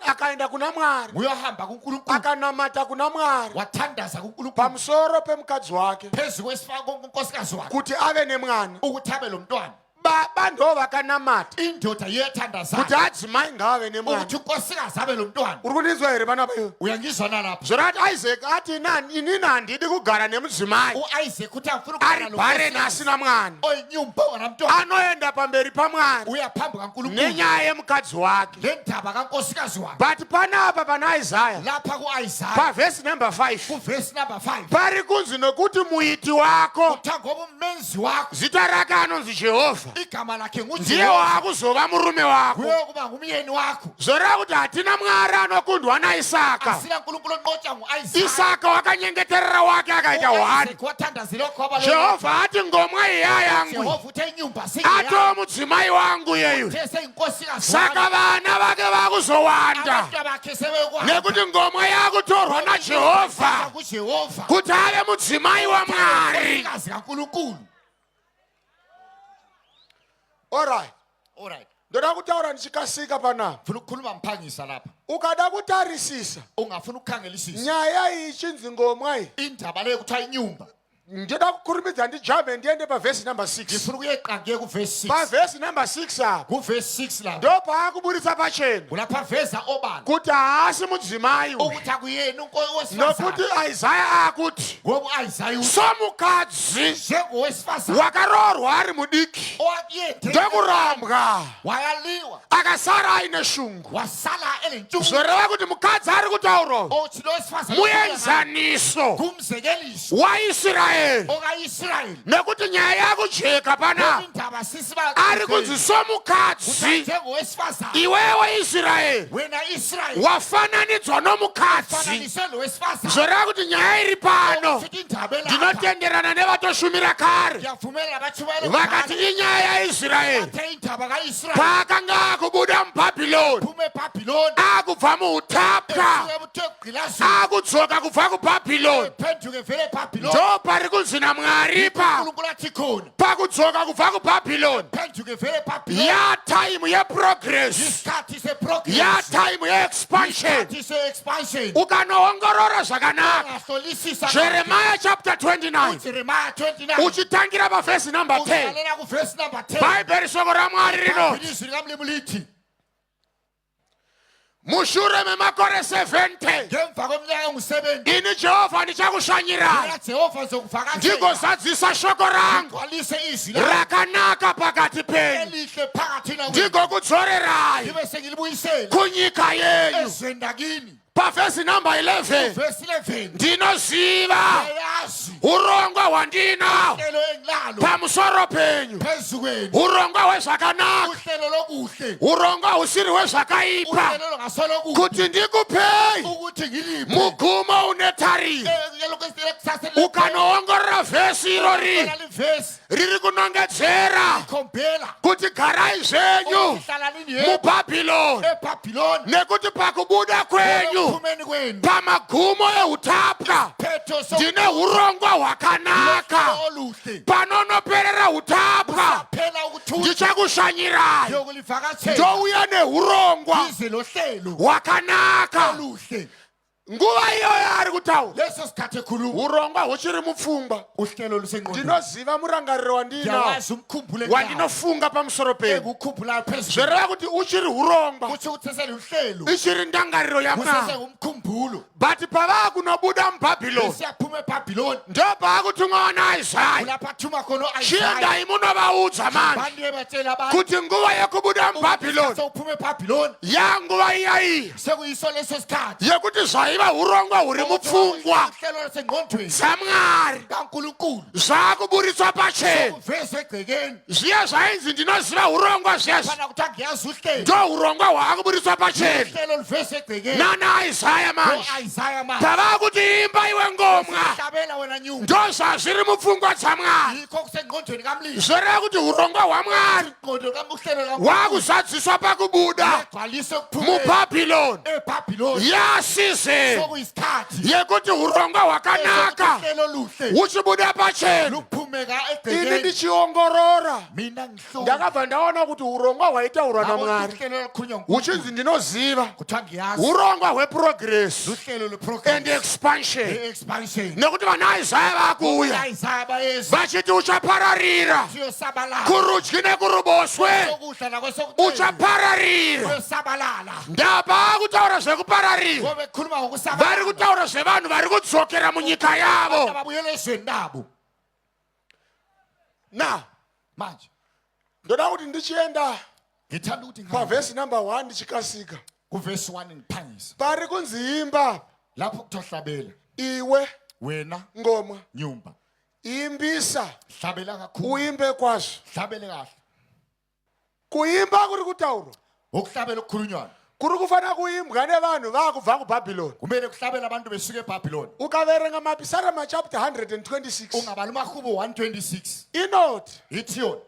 akaenda kuna Mwari, uyohamba kuNkulunkulu, akanamata kuna Mwari wathandaza kuNkulunkulu pamusoro pemukadzi wake phezu kwenkosikazi wakhe kuti ave nemwana. Ukuthi abe lo mntwana. Baba ndo vakanamata Indoda iyethandazayo kuti adzimai ngaave nemwana. Ukuthi unkosikazi abe lo mntwana. Uri kundinzwa here panapa iwe? Uyangizwa nalapha? Zvorati Isaac ati inini handidi kugara nemudzimai U-Isaac uthi angifuna ukugara ari lo barren nkosikazi asina mwana. Oyinyumba onganamntwana. Anoenda pamberi paMwari Uya phambi kaNkulunkulu nenyaya yemukadzi wake. Ngendaba kankosikazi wakhe. But panapa pana Isaya, Lapha ku-Isaya, pavhesi number 5, kuvesi number 5, pari kunzi nokuti muiti wako, kuthiwa ngoba umenzi wakho zita rake anonzi Jehovha, Jehovha. Igama lakhe Ndiye nguJehova. waakuzova murume wako. Nguye ukuba ngumyeni wakho. Zvoreva kuti hatina Mwari anokundwa naIsaka. Asina nkulunkulu onqotshwa ngu-Isaka. Isaka wakanyengeterera wake akaita hwani. U-Isaac wathandazela okhwaba lo- Jehovha ati ngomwa iya yangu Jehova uthe inyumba singeyami. atoo mudzimai wangu yeyu. Uthe seyinkosikazi Saka wami. vana vake vakuzowanda Abantwana bakhe sebekwanda. nekuti ngomwa yakutorwa naJehovha kuJehova. kuti ave mudzimai waMwari. Inkosikazi kaNkulunkulu. Alright. Alright. Ndoda kutaura ndichikasika panapa. Ngifuna ukukhuluma ngiphangisa lapha. Ukada kutarisisa Ungafuna ukukhangelisisa. nyaya iyi ichinzi ngomwa iyi Indaba leyo kuthiwa inyumba. ndoda kukurumidza ndijambe ndiende pavhesi number 6. Ngifuna ukuyeqa ngiye kuvesi 6. Pavhesi number 6 apa Kuvesi 6 lapha. ndopaakuburitsa pachena Kulapha aveza obala kuti haasi mudzimai uyu ukuthi akuyena owesifazane. nokuti Isaya akuti Ngoba u-Isaya uthi somukadzi njengowesifazane wakaroorwa ari mudiki owakuyethe ndokurambwa wayaliwa akasara aine shungu wasala elentshuku zvoreva kuti mukadzi ari kutaura uyu othi lo wesifazane muenzaniso kumzekeliso waIsraeri okaIsrayeli nekuti nyaya yakujeka panapa indaba sisiba ari kunzi somukadzi njengowesifazane iwewe Israeri wena Israyeli wafananidzwa nomukadzi fananiswe lo wesifazane zvoreva kuti nyaya iri pano Futhi indaba elapha ndinotenderana nevatoshumira kare ngiyavumela nabatshumayela vakati inyaya yaIsraeri bathe indaba kaIsrayeli paakanga akubuda muBhabhiloni phume eBhabhiloni akubva muutapwa esuke ebuthe akudzoka kubva kuBhabhiloni ephenduke vele eBhabhiloni ndo pari kunzi naMwari pa uNkulunkulu athi khona pakudzoka kubva kuBhabhiloni phenduke vele eBhabhiloni yatime yeprogress isikhathi seprogress yatime yeexpansion isikhathi se-expansion ukanoongorora zvakanaka ungahlolisisa Jeremiah chapter 29 uJeremiah 29 uchitangira pavhesi number 10 uqalela kuvesi number 10 Bhaibheri shoko raMwari rinoti ilizwi likaMlimu lithi mushure memakore 70 ngemva kweminyaka engu-70 ini Jehovha ndichakushanyirai mina Jehova ngizokuvakashela ndigozadzisa shoko rangu ngigcwalise izwi lakho rakanaka pakati penyu elihle phakathi nakwenu ndigokudzorerai ngibe sengilibuyisela kunyika yenyu ezweni lakini pavhesi number 11 vesi 11 ndinoziva ngiyayazi urongwa hwandinawo uhlelo engilalo pamusoro penyu phezu kwenu urongwa hwezvakanaka uhlelo lokuhle urongwa husiri hwezvakaipa uhlelo longasolokuhle kuti ndikupei ukuthi ngiliphe mugumo une tariro ukanoongorora vhesi irori livesi riri kunongedzera khombela kuti garai zvenyu hlalani yebo muBhabhiloni eBhabhiloni nekuti pakubuda kwenyu ekuphumeni kwenu pamagumo eutapwa phetho ndine urongwa hwakanaka oluhle panonoperera utapwa phela ukuthula ndichakushanyirai yokulivakashela ndouya neurongwa ize lohlelo hwakanaka oluhle nguva iyoyo ari kutaura leso sikhathi ekhuluma urongwa huchiri mupfungwa uhlelo lusengqondweni ndinoziva murangariro wandinawo ngiyawazi umkhumbulo enginawo wandinofunga pamusoro penyu engukhumbulayo phezulu zvoreva kuti uchiri urongwa kutsho ukuthi seseluhlelo ichiri ndangariro yaMwari kusesengumkhumbulo but pavaakunobuda muBhabhiloni siyaphuma eBhabhiloni ndopaakutumwa vana Isaya kulapho athuma khona u-Isaya chiendai munovaudza manje bantu ebatshela abantu kuti nguva yekubuda muBhabhiloni sewuphuma eBhabhiloni yanguva iya iya sekuyiso leso sikhathi yekuti zvaiva urongwa huri mupfungwa uhlelo lwasengqondweni dzaMwari kaNkulunkulu zvakuburitswa pachena uveze egcekeni zviya zvainzi ndinoziva urongwa zviyazvi fana kuthiwa ngiyazi uhlelo ndo urongwa hwaakuburitswa pachena uhlelo luveze egcekeni nana Isaya manje u-Isaya manje tava kuti imba iwe ngomwa hlabela wena nyumba ndo zvazviri mupfungwa dzaMwari yikho kusengqondweni kamlimi zvoreva kuti urongwa hwaMwari ingqondo uhlelo kaNkulunkulu hwakuzadziswa pakubuda egcwalise ekuphumeni muBhabhiloni eBhabhiloni yasizeni sokuyisikhathi yekuti urongwa hwakanaka uhlelo oluhle huchibuda pachena luphumeka ini egcekeni ndichiongorora mina ngihlola ndakabva ndaona kuti urongwa hwaitaurwa naMwari uhlelo olukhulunywa huchinzi ndinoziva kuthiwa ngiyazi urongwa hweprogress uhlelo and lweprogress expansion expansion nekuti vana Isaya vakuuya Isaya bayeza vachiti uchapararira siyosabalala kurudyi nekuruboshwe sokudla nakwesokunxele uchapararira kuyosabalala ndapa kutaura zvekupararira ngoba ekhuluma vari ngokusabalala kutaura zvevanhu vari kudzokera munyika yavo ababuyela ezweni labo na manje ndoda kuti ndichienda ngithanda ukuthi ngihambe pavhesi number 1 ndichikasika kuvesi 1 ngiphangise pari kunzi imba lapho kuthiwa hlabela iwe wena ngomwa nyumba imbisa hlabela kakhulu uimbe kwazvo hlabele kahle. Kuimba kuri kutaurwa Ukuhlabela okukhulunywayo kuri kufanira kuimbwa nevanhu vaakubva kuBhabhiloni. Kumele kuhlabela abantu besuka eBhabhiloni. Ukaverenga Mapisarema chapter 126, Ungabala umahubo 126, inoti ithi yona,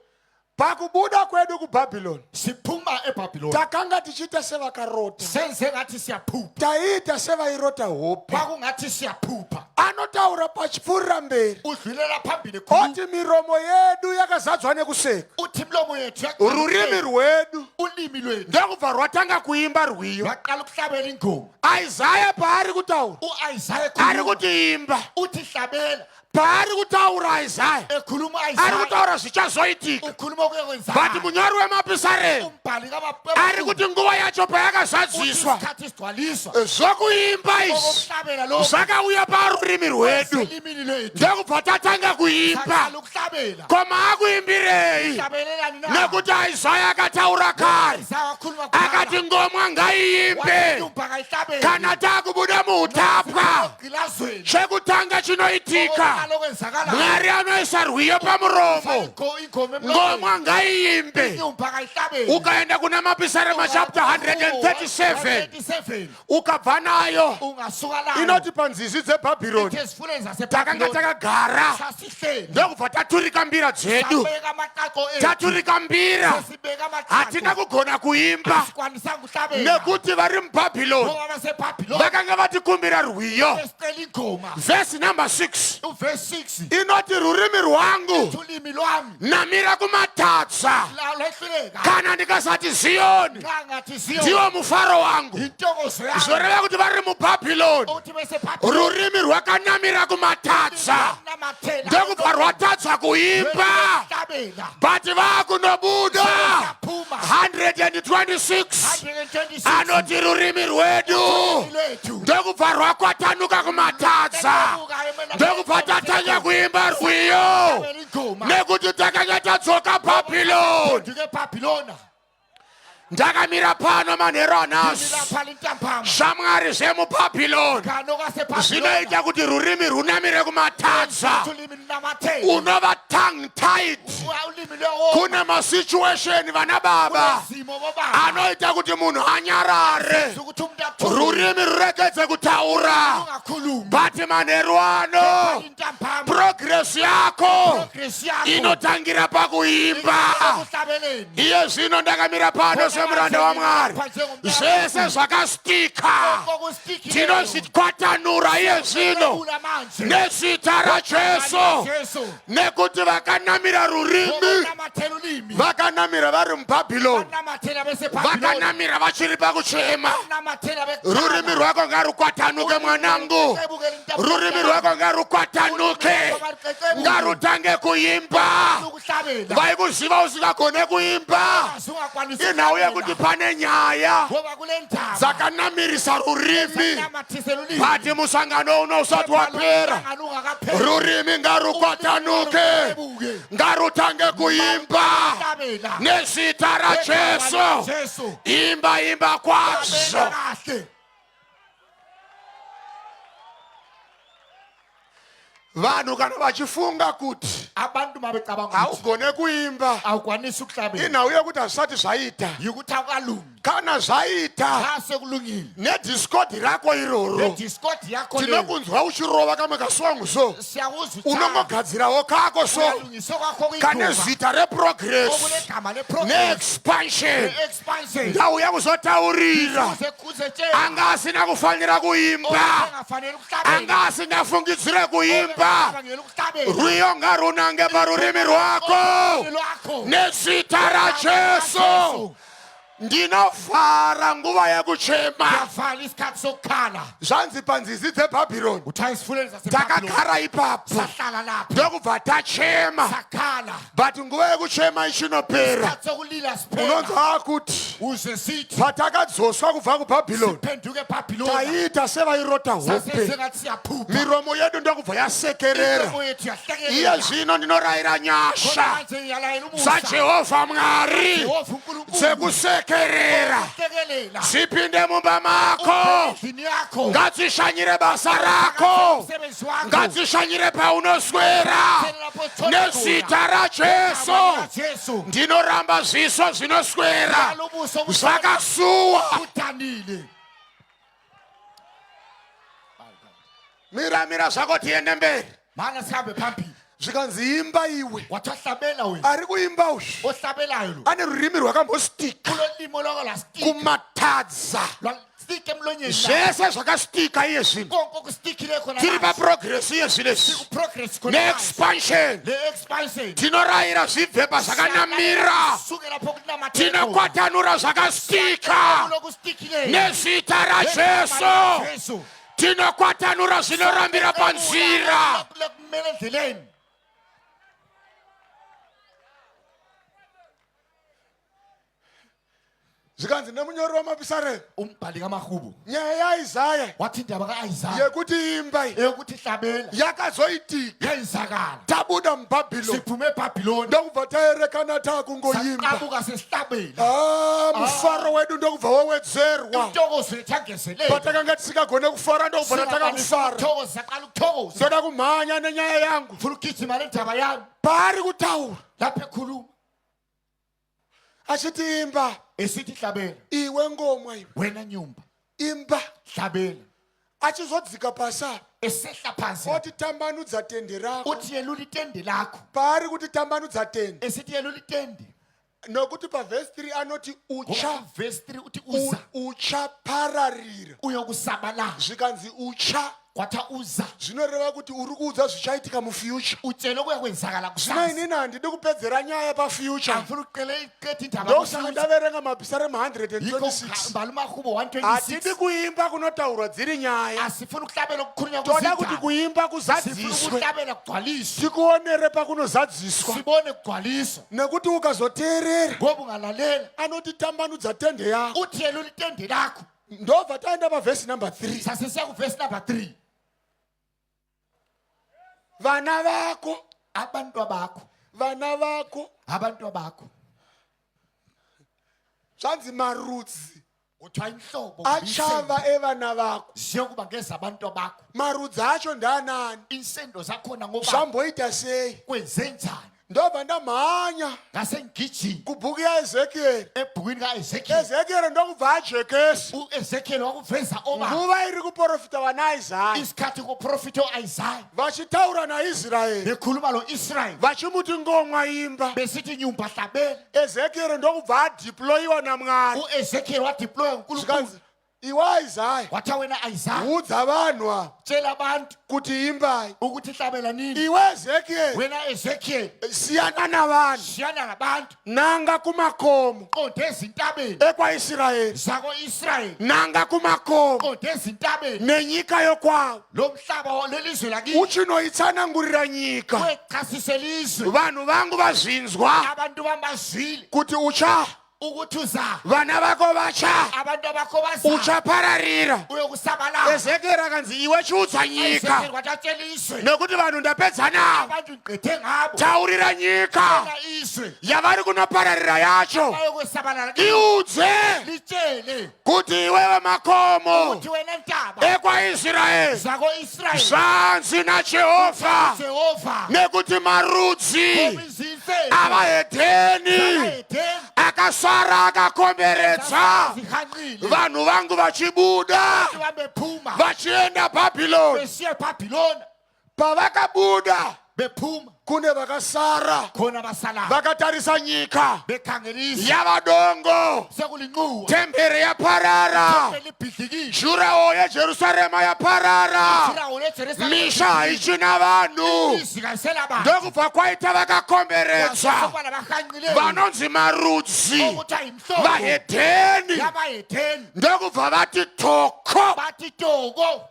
pakubuda kwedu kuBhabhiloni, siphuma eBhabhiloni, takanga tichiita sevakarota, senze ngathi siyaphupha, taiita sevairota hope. Kwakungathi siyaphupha. Anotaura pachipfuurira mberi, Udlulela phambili khulu, oti miromo yedu yakazadzwa nekuseka, uthi imilomo yethu, rurimi rwedu ulimi lwethu ndokubva rwatanga kuimba rwiyo. Lwaqala ukuhlabela ingoma. Isaya paari kutaura, U-Isaya ari kuti imba. Uthi hlabela. Paari kutaura Isaya, Ekhuluma ari Isaya, kutaura zvichazoitika, ukhuluma okuyokwenzakala, but munyori wemapisarema umbhali ari kuti nguva yacho payakazadziswa, isikhathi sigcwaliswa, zvokuimba izvi okokuhlabela lokhu zvakauya parurimi rwedu, elimini lwethu, ndokubva tatanga kuimba. Saqala ukuhlabela. Koma akuimbirei? Hlabelelani na? Nekuti Isaya akataura kare, Isaya wakhuluma, akati ngomwa ngaiimbe inyumba kayihlabele kana takubuda muutapwa. gilazweni. Chekutanga chinoitika, Okokuqala okwenzakalayo, Mwari anoisa rwiyo pamuromo. Ingoma emlonyeni. Ngomwa ngaiimbe. Inyumba kayihlabele. Ukaenda kuna Mapisarema chapter 137, 137, ukabva nayo, ungasuka layo, Inoti panzizi dzeBhabhironi ithi ezifuleni takanga zaseBhabhiloni, takagara, sasihleli, ndokubva taturika mbira dzedu. Sabeka amaqaqo ethu. Taturika mbira, Sesibeka amaqaqo. hatina kugona kuimba, Asikwanisanga ukuhlabela, nekuti vari muBhabhiloni ngoba baseBhabhiloni vakanga vatikumbira rwiyo. besicela ingoma. Vhesi number 6, Uvesi 6, inoti rurimi rwangu ulimi lwami namira kumatadza, lwehluleka, kana ndikasati Ziyoni nxa ngathi Ziyoni ndiwo mufaro wangu. Intokozo yami. Zvoreva kuti vari muBhabhiloni, Uthi beseBhabhiloni, rurimi rwakanamira kumatadza, namathela, ndokubva rwatadza kuimba, hlabela, but vakunobuda, Saphuma, 126, 126, anoti rurimi rwedu lwethu ndokubva rwakwatanuka kumatadza, ndokubva tatanga kuimba rwiyo, ingoma, nekuti takanga tadzoka Bhabhiloni. Phenduke eBhabhilona. Ndakamira pano manheru anhasi, Lapha lintambama, shamwari zvemubhabhiloni kano kaseBhabhilona, zvinoita kuti rurimi runamire kumatadza. Ulimi lunamathele, Unova tongue tied. Ulimi lwewoma. Kune masituation, vana baba, Kunezimo, bobaba, anoita kuti munhu anyarare, ukuthi umuntu athule, rurimi ruregedze kutaura, ungakhulumi. But manheru ano, Intambama, progress yako progress yakho inotangira pakuimba. Ekuhlabeleni. Iye zvino ndakamira pano semuranda waMwari, zvese zvakastika tinozvikwatanura iye zvino Kula manje, nezita raJesu, Jesu, nekuti vakanamira rurimi, namathela ulimi, vakanamira vari muBhabhiloni, namathela beseBhabhiloni, vakanamira vachiri pakuchema. Namathela. Rurimi rwako ngarukwatanuke, mwanangu. Rurimi rwako ngarukwatanuke, ngarutange kuimba. Ukuhlabela. Vaikuziva usingagone kuimba, inhau yekuti pane nyaya Ngoba kule ndaba dzakanamirisa rurimi, namathisela ulimi, but musangano uno usati wapera, ungakapheli, rurimi ngarukwatanuke, ngarutange kuimba hlabela nezita raJesu. Jesu. Imba, imba kwazvo. Hlabela kahle. Vanhu kana vachifunga kuti Abantu mabecabanga ukuthi haugone kuimba, awukwanisi ukuhlabela, inhau yekuti hazvisati zvaita. Yikuthi awukalungi. Kana zvaita, Xa sekulungile, nediscord rako iroro, nediscord yakho leyo, tinokunzwa uchirova kamwe kasong so, siyakuzwa, unongogadzirawo kako so, uyalungisa kwakho kane kwingoma zita reprogress okulegama leprogress neexpansion. ne-expansion. Ndauya kuzotaurira Kuze kuzetshela anga asina kufanira kuimba, engafanele ukuhlabela, anga asingafungidzire kuimba, engacabangeli ukuhlabela, rwiyo ngarunange parurimi rwako lwakho nezita raJesu. Ndinovhara nguva yekuchema. Yavala isikhathi sokukhala. Zvanzi panzizi dzeBhabhironi, Kuthiwa esifuleni zaseBhabhiloni, takagara ipapo, sahlala lapho, ndokubva tachema, sakhala, but nguva yekuchema ichinopera, isikhathi sokulila siphela, unonzwa kuti uze sithi, patakadzoswa kubva kuBhabhiloni, phenduke eBhabhiloni, taiita sevairota hope, sasengathi siyaphupha, miromo yedu ndokubva yasekerera. imilomo yethu yahlekelela. Iye zvino ndinorayira nyasha Khona manje ngiyalayela umusa dzaJehovha Mwari Jehova uNkulunkulu dzekuseka. Zvekusekerera Hlekelela. zvipinde mumba mako. Endlini yakho. Ngadzishanyire basa rako. Umsebenzi wakho. Ngadzishanyire paunoswera. Nezita raJesu. Jesu. Ndinoramba zviso zvinoswera Ubuso zvakasuwa. udanile. Mira mira zvako tiende mberi. Mana sihambe phambili. Zvikanzi imba iwe. Wathi hlabela wena. Ari kuimba uyu Ohlabelayo lo. ane rurimi rwakambostika Kulolimi olwake lwastika. Kumatadza. Lwastika emlonyeni. Zvese zvakastika iye zvino. Konke okustikhile khona. Tiri paprogress iye zvino izvi. Progress khona. Neexpansion. Le expansion. Tinorayira zvibve pazvakanamira. Suke lapho kunamathela. Tinokwatanura zvakastika. Lokustikileyo. Nezita raJesu. Jesu. Tinokwatanura zvinorambira panzira. Kumele endleleni. Zvikanzi nemunyori wamapisarema, Umbhali kaMahubo nyaya yaIsaya wathi indaba kaIsaya yekuti imba iyi eyokuthi hlabela yakazoitika yenzakala tabuda muBhabhiloni, siphume eBhabhiloni, ndokubva taerekana taakungoimba. Saqabuka sesihlabela. Ah, mufaro wedu ndokubva wawedzerwa. Intokozo yethu yangezelelwa. Patakanga tisingagone kufara, ndokubva tatanga kufara. Thokoza, saqala ukuthokoza. Ndoda kumhanya nenyaya yangu. Ngifuna ukugijima le ndaba yami. Paari kutaura Lapho ekhuluma achiti imba esithi hlabela, iwe ngomwa iwe, wena nyumba, imba. Hlabela. Achizodzika pasi apa, Esehla phansi, oti tambanudza tende rako. Uthi yelula itende lakho. Paari kuti tambanudza tende, Esithi yelula itende, nokuti pavhesi 3 anoti ucha ngoba verse 3 uthi uza uchapararira. Uyokusabalala. Zvikanzi ucha, Kwatha uza, zvinoreva kuti uri kuudza zvichaitika mufuture. Utshele okuyakwenzakala Zvino kusasa. inini handidi kupedzera nyaya pafuture. Angifuna ukuqeda indaba Ndosaka kusasa. ndaverenga mapisarema Yikho 126. ngibhala uMahubo 126. Hatidi kuimba kunotaurwa dziri nyaya. Asifuni ukuhlabela okukhulunywa Toda kuti kuzindaba. kuimba Sifuna kuzadziswe. ukuhlabela kugcwaliswe. Tikuonere pakunozadziswa. Sibone kugcwaliswa. Nekuti ukazoteerera, Ngoba ungalalela, anoti tambanudza tende yako. Uthi yelula itende lakho. Ndobva taenda pavhesi number 3. Sasesiya kuvesi number 3. Vana vako, Abantu bakho, vana vako, abantu bakho, zvanzi marudzi kuthiwa inhlobo achava evana vako. Ziyokuba ngezabantu bakho. Marudzi acho ndaanani? Insendo zakhona ngoba Zvamboita sei? Kwenze njani? Ndobva ndamhanya Ngase ngigijima kubhuku yaEzekieri. Ebhukwini kaEzekiel. Ezekieri ndokubva ajekesa uEzekiel wakuveza obala nguva iri kuprofita vana Isaya, isikhathi kuprofita uIsaya vachitaura naIsraeri, bekhuluma lo-Israyeli, vachimuti ngomwa imba. Besithi nyumba hlabela. Ezekieri ndokubva adhiployiwa naMwari. UEzekiel wadeploywa nguNkulunkulu. Zvikanzi iwe Isaya, Wathiwa wena Isaya, udza vanhu ava tshela abantu kuti imbai. Ukuthi hlabela nini. Iwe Ezekieri, Wena Ezekiel, siyana navanhu, shiyana nabantu, nanga kumakomo qonde ezintabeni ekwaIsraeri, zako-Israyeli, Nanga kumakomo qonde ezintabeni nenyika yokwavo. Lo mhlaba lelizwe lakini. Uchinoitsanangurira nyika. Wechasise lizwe. Vanhu vangu vazvinzwa Abantu bamazwile kuti ucha ukuthi uza vana vako vacha abantu abakho baza uchapararira. Uyokusabalala. Ezekieri akanzi iwe chiudza nyika, Ezekiel watatshela izwe nekuti vanhu ndapedza navo. Abantu ngiqede ngabo. Taurira nyika Tshela izwe yavari kunopararira yacho, bayokusabalala, iudze litshele kuti iwewe makomo ukuthi wena ntaba ekwaIsraeri, zako-Israyeli, zvanzi naJehovha, Jehova, nekuti marudzi izinsendo avahedheni abahedeni akasara akakomberedza zihanqile vanhu vangu vachibuda babephuma vachienda Bhabhiloni. Besiya eBhabhiloni. Pavakabuda, Bephuma, kune vakasara khona basalayo vakatarisa nyika bekhangela izwe yava dongo, sekulinquwa, temberi yaparara, libhidlikile, durawall yeJerusarema yaparara, irawo leJerusalema misha haichina vanhu. Izikasela bantu. Ndokubva kwaita vakakomberedza Kwasekuba nabahanqileyo vanonzi marudzi okuthiwa yimhlobo vahedheni, yabahedeni, ndokubva vati toko. Bathi toko.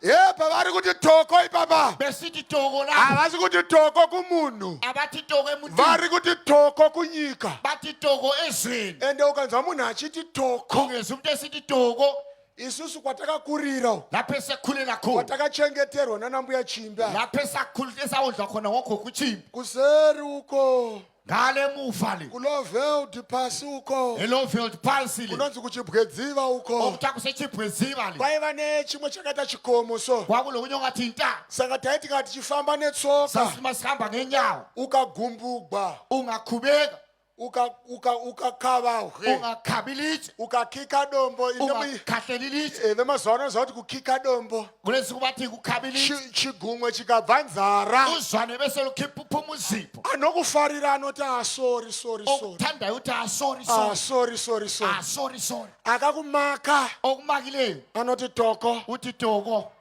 Ye pavari kuti toko ipapa, Besithi toko lapho, havasi kuti toko kumunhu, abathi toko emuntwini, vari kuti toko kunyika. Bathi toko ezweni. Ende ukanzwa munhu achiti toko, Ungezwa umuntu esithi toko, Isusu kwatakakurira uku, Lapho esekhulela khona, kwatakachengeterwa nanambuya Chimbi ava. Lapho esawondlwa khona ngogogo uChimbi, Kuseri uko, ngale muva le, kuLowveld pasi uko, eLowveld phansi le, kunonzi kuChibwedziva uko, okuthiwa kuseChibweziva le, kwaiva nechimwe chakaita chikomo so. Kwakulokunye ongathi intaba. Saka taiti kana tichifamba netsoka, Sasithi masihamba ngenyawo, ukagumbugwa, ungakhubeka, ukakava hwe, ungakhabi ilitshe, ukakika dombo ungakhahlela ilitshe. Vemazuva ano vanoziva kuti kukika dombo, Kulesi kubathi kukhaba ilitshe, chigumwe chikabva nzara, uzwane bese lukhipha uphuma uzipho. Anokufarira anoti, "Ah, sorry, sorry, sorry." Okuthandayo uthi, "Ah, sorry, "Ah, sorry." sorry, sorry, sorry." "Ah, sorry, sorry." Akakumaka Okumakileyo anoti, "Toko." uthi, "Toko."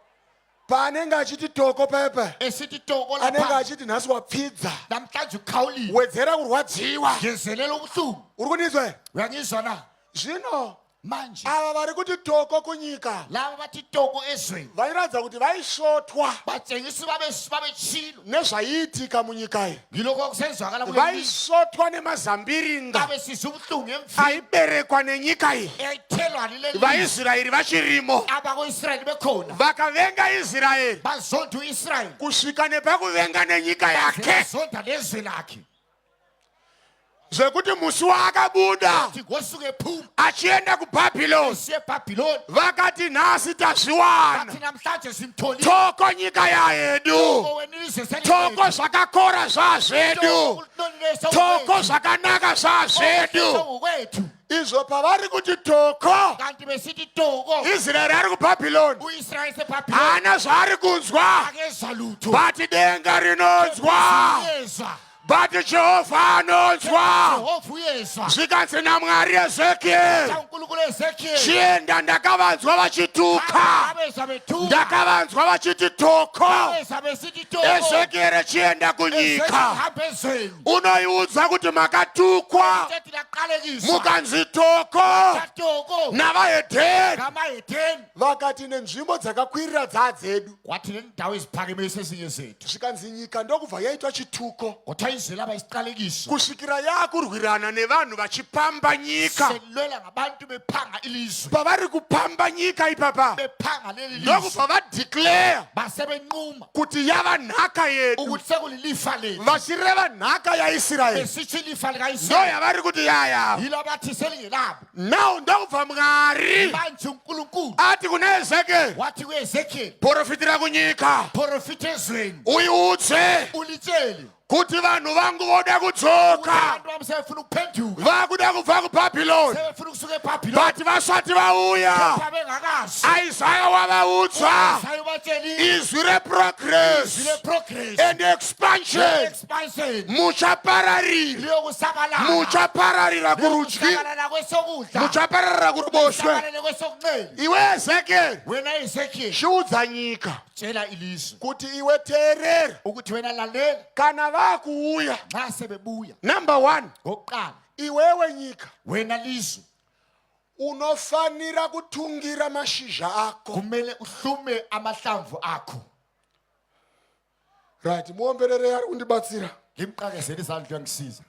Paanenge achiti toko pepe, Esithi toko anenge lapha, achiti nhasi wapfidza, namhlanje ukhawulile, wedzera kurwadziwa. Ngezelela ubuhlungu. Uri kundinzwa here? Uyangizwa na? Zvino Manje ava vari kuti toko kunyika, laba bathi toko ezweni, vairatidza kuti vaisvotwa batshengisa babetshilo nezvaiitika munyika iyi. Ngilokho okusenzakala kuleli lizwe. Vaisvotwa nemazambiringa Babesizwa ubuhlungu emvini aiberekwa nenyika iyi, eyayithelwa lileli lizwe, vaIsraeri vachirimo. Abako-Israyeli bekhona. Vakavenga Israeri Bazonda u-Israyeli kusvika nepakuvenga nenyika yake, bazonda lezwe lakhe, zvekuti musi waakabuda athi ngosuke ephuma achienda kuBhabhiloni, esiye eBhabhiloni, vakati, "Nhasi tazviwana." Bathi, "Namhlanje simtholile." Toko nyika yayedu. Wena ilizwe. Toko zvakakora zvazvedu. Toko zvakanaka zvazvedu. Ngokwethu. Izvo pavari kuti toko, Kanti besithi toko, Israeri ari kuBhabhiloni, u-Israyeli sebhabhiloni, haana zvaari kunzwa, akezwa lutho, but denga rinonzwa, uyezwa, but Jehovha anonzwa. Jehova uyezwa. Zvikanzi naMwari, "Ezekiel, uNkulunkulu, Ezekiel, chienda. Ndakavanzwa vachituka, abezwa bethuka, ndakavanzwa vachiti toko. Abezwa besithi toko. Ezekiel, chienda Ezekiel, kunyika, hamba ezweni, unoiudza kuti makatukwa, Uthi laqalekiswa, mukanzi toko toko navahedheni." ngamahedeni. Vakati nenzvimbo dzakakwirira dzadzedu. Kwathi le ndawo eziphakemeyo sezinye zethu. Zvikanzi nyika ndokubva yaitwa chituko Kwathiwa izwe laba isiqalekiso, kusvikira yakurwirana nevanhu vachipamba nyika. Selwela ngabantu bephanga ilizwe. Pavari kupamba nyika ipapa, Bephanga leli lizwe, ndokubva vadeclare basebenquma kuti yava nhaka yedu, ukuthi sekulilifa lethu, vachireva nhaka yaIsraeri. Besitsho ilifa Ndo likaIsrayeli. yavari kuti yayavo. Yilo abathi selingelabo. Now ndokubva Mwari Manje uNkulunkulu ati kuna Ezekiel, wathi kuEzekiel, "Profitira kunyika, profita ezweni, uiudze ulitshele kuti vanhu vangu voda ukuthi kudzoka, abantu bami sebefuna ukuphenduka, vakuda kubva kuBhabhiloni, sebefuna ukusuka eBhabhiloni, but vasati vauya." Kepha bengakazi. Isaya wavaudza Isaya ubatshelile izwi reprogress izwi le-progress and expansion. Expansion. Muchapararira, Liyokusabalala, muchapararira kurudyi, liyokusabalala kwesokudla, muchapararira kuruboshwe. sabalele kwesokunxele. Iwe Ezekiel, Wena Ezekiel, chiudza nyika tshela ilizwe kuti iwe teerera, ukuthi wena lalela, kana vakuuya, nxa sebebuya, number one, ngokuqala, iwewe nyika, wena lizwe, unofanira kutungira mashizha ako. Kumele uhlume amahlamvu akho. Right, muomberere ari kundibatsira. Ngimqakezele izandla, uyangisiza.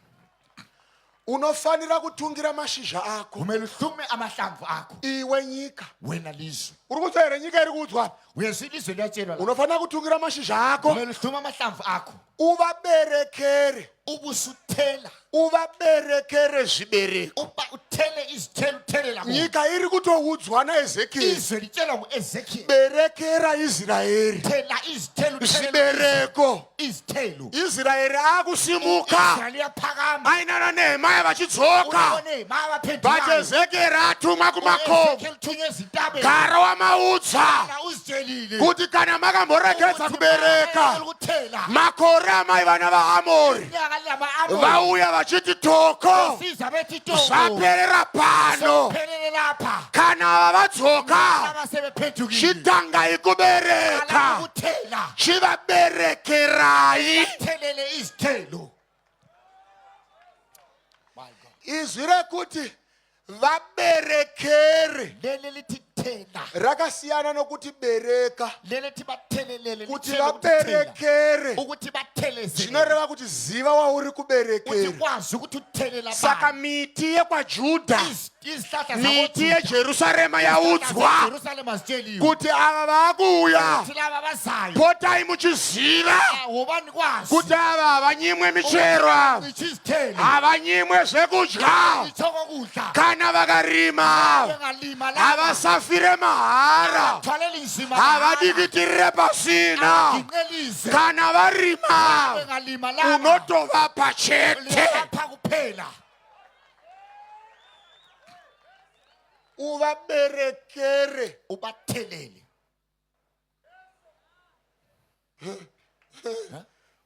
Unofanira kutungira mashizha ako, Kumele uhlume amahlamvu akho, iwe nyika. Wena lizwe. Uri kunzwa here nyika iri kuudzwa? Uyezwa ilizwe liyatshelwa la. Unofanira kutungira mashizha ako, Kumele uhlume amahlamvu akho, uvaberekere, ubusuthela, uvaberekere zvibereko. Uba uthele izithelo, uthelela kubo. Nyika iri kutoudzwa naEzekieri, Izwe litshelwa ngu-Ezekiel, berekera Israeri thela izithelo, uthele zvibereko. Izithelo. Israeri akusimuka Israel iyaphakama. Ainana Nehemaya vachidzoka, Ubone but mabaphendulayo. Ezekieri atumwa kumakomo, Ezekiel uthunywe ezintabeni. gara wamaudza Kana uzitshelile kuti kana makamborekedza ukuthi kubereka, ukuthela, makore amai vana vaAmori iminyaka lama-Amori vauya vachiti toko, besiza bethi toko, zvaperera pano. Sokuphelele lapha. Kana ava vadzoka, Laba sebephendukile, chitangai kubereka, qala ukuthela, chivaberekerai. Thelele izithelo. Izwi rekuti vaberekere Leli lithi Thela. Rakasiyana nokuti bereka. Lelethi bathelelele. Kuti lithele ukuthi thela. vaberekere Ukuthi bathelezele. zvinoreva kuti ziva wauri Ukuthi kuberekera. kwazi ukuthi uthelela Saka bani. miti yekwaJudha, Izihlahla miti zakoJuda, yeJerusarema yaudzwa Jerusalema zitsheliwe kuti ava vakuuya, ukuthi laba abazayo, potai muchiziva wobani kwazi kuti ava havanyimwe michero, ava ukuthi izithelo havanyimwe zvekudya. Ithokokudla. Kana vakarima Bengalima laba havasafire mahara, thwalela inzima, havadikitirire pasina. abaginqelize. Kana varima Bengalima laba unotovapa chete. Liyabapha kuphela. Uvaberekere. Ubathelele.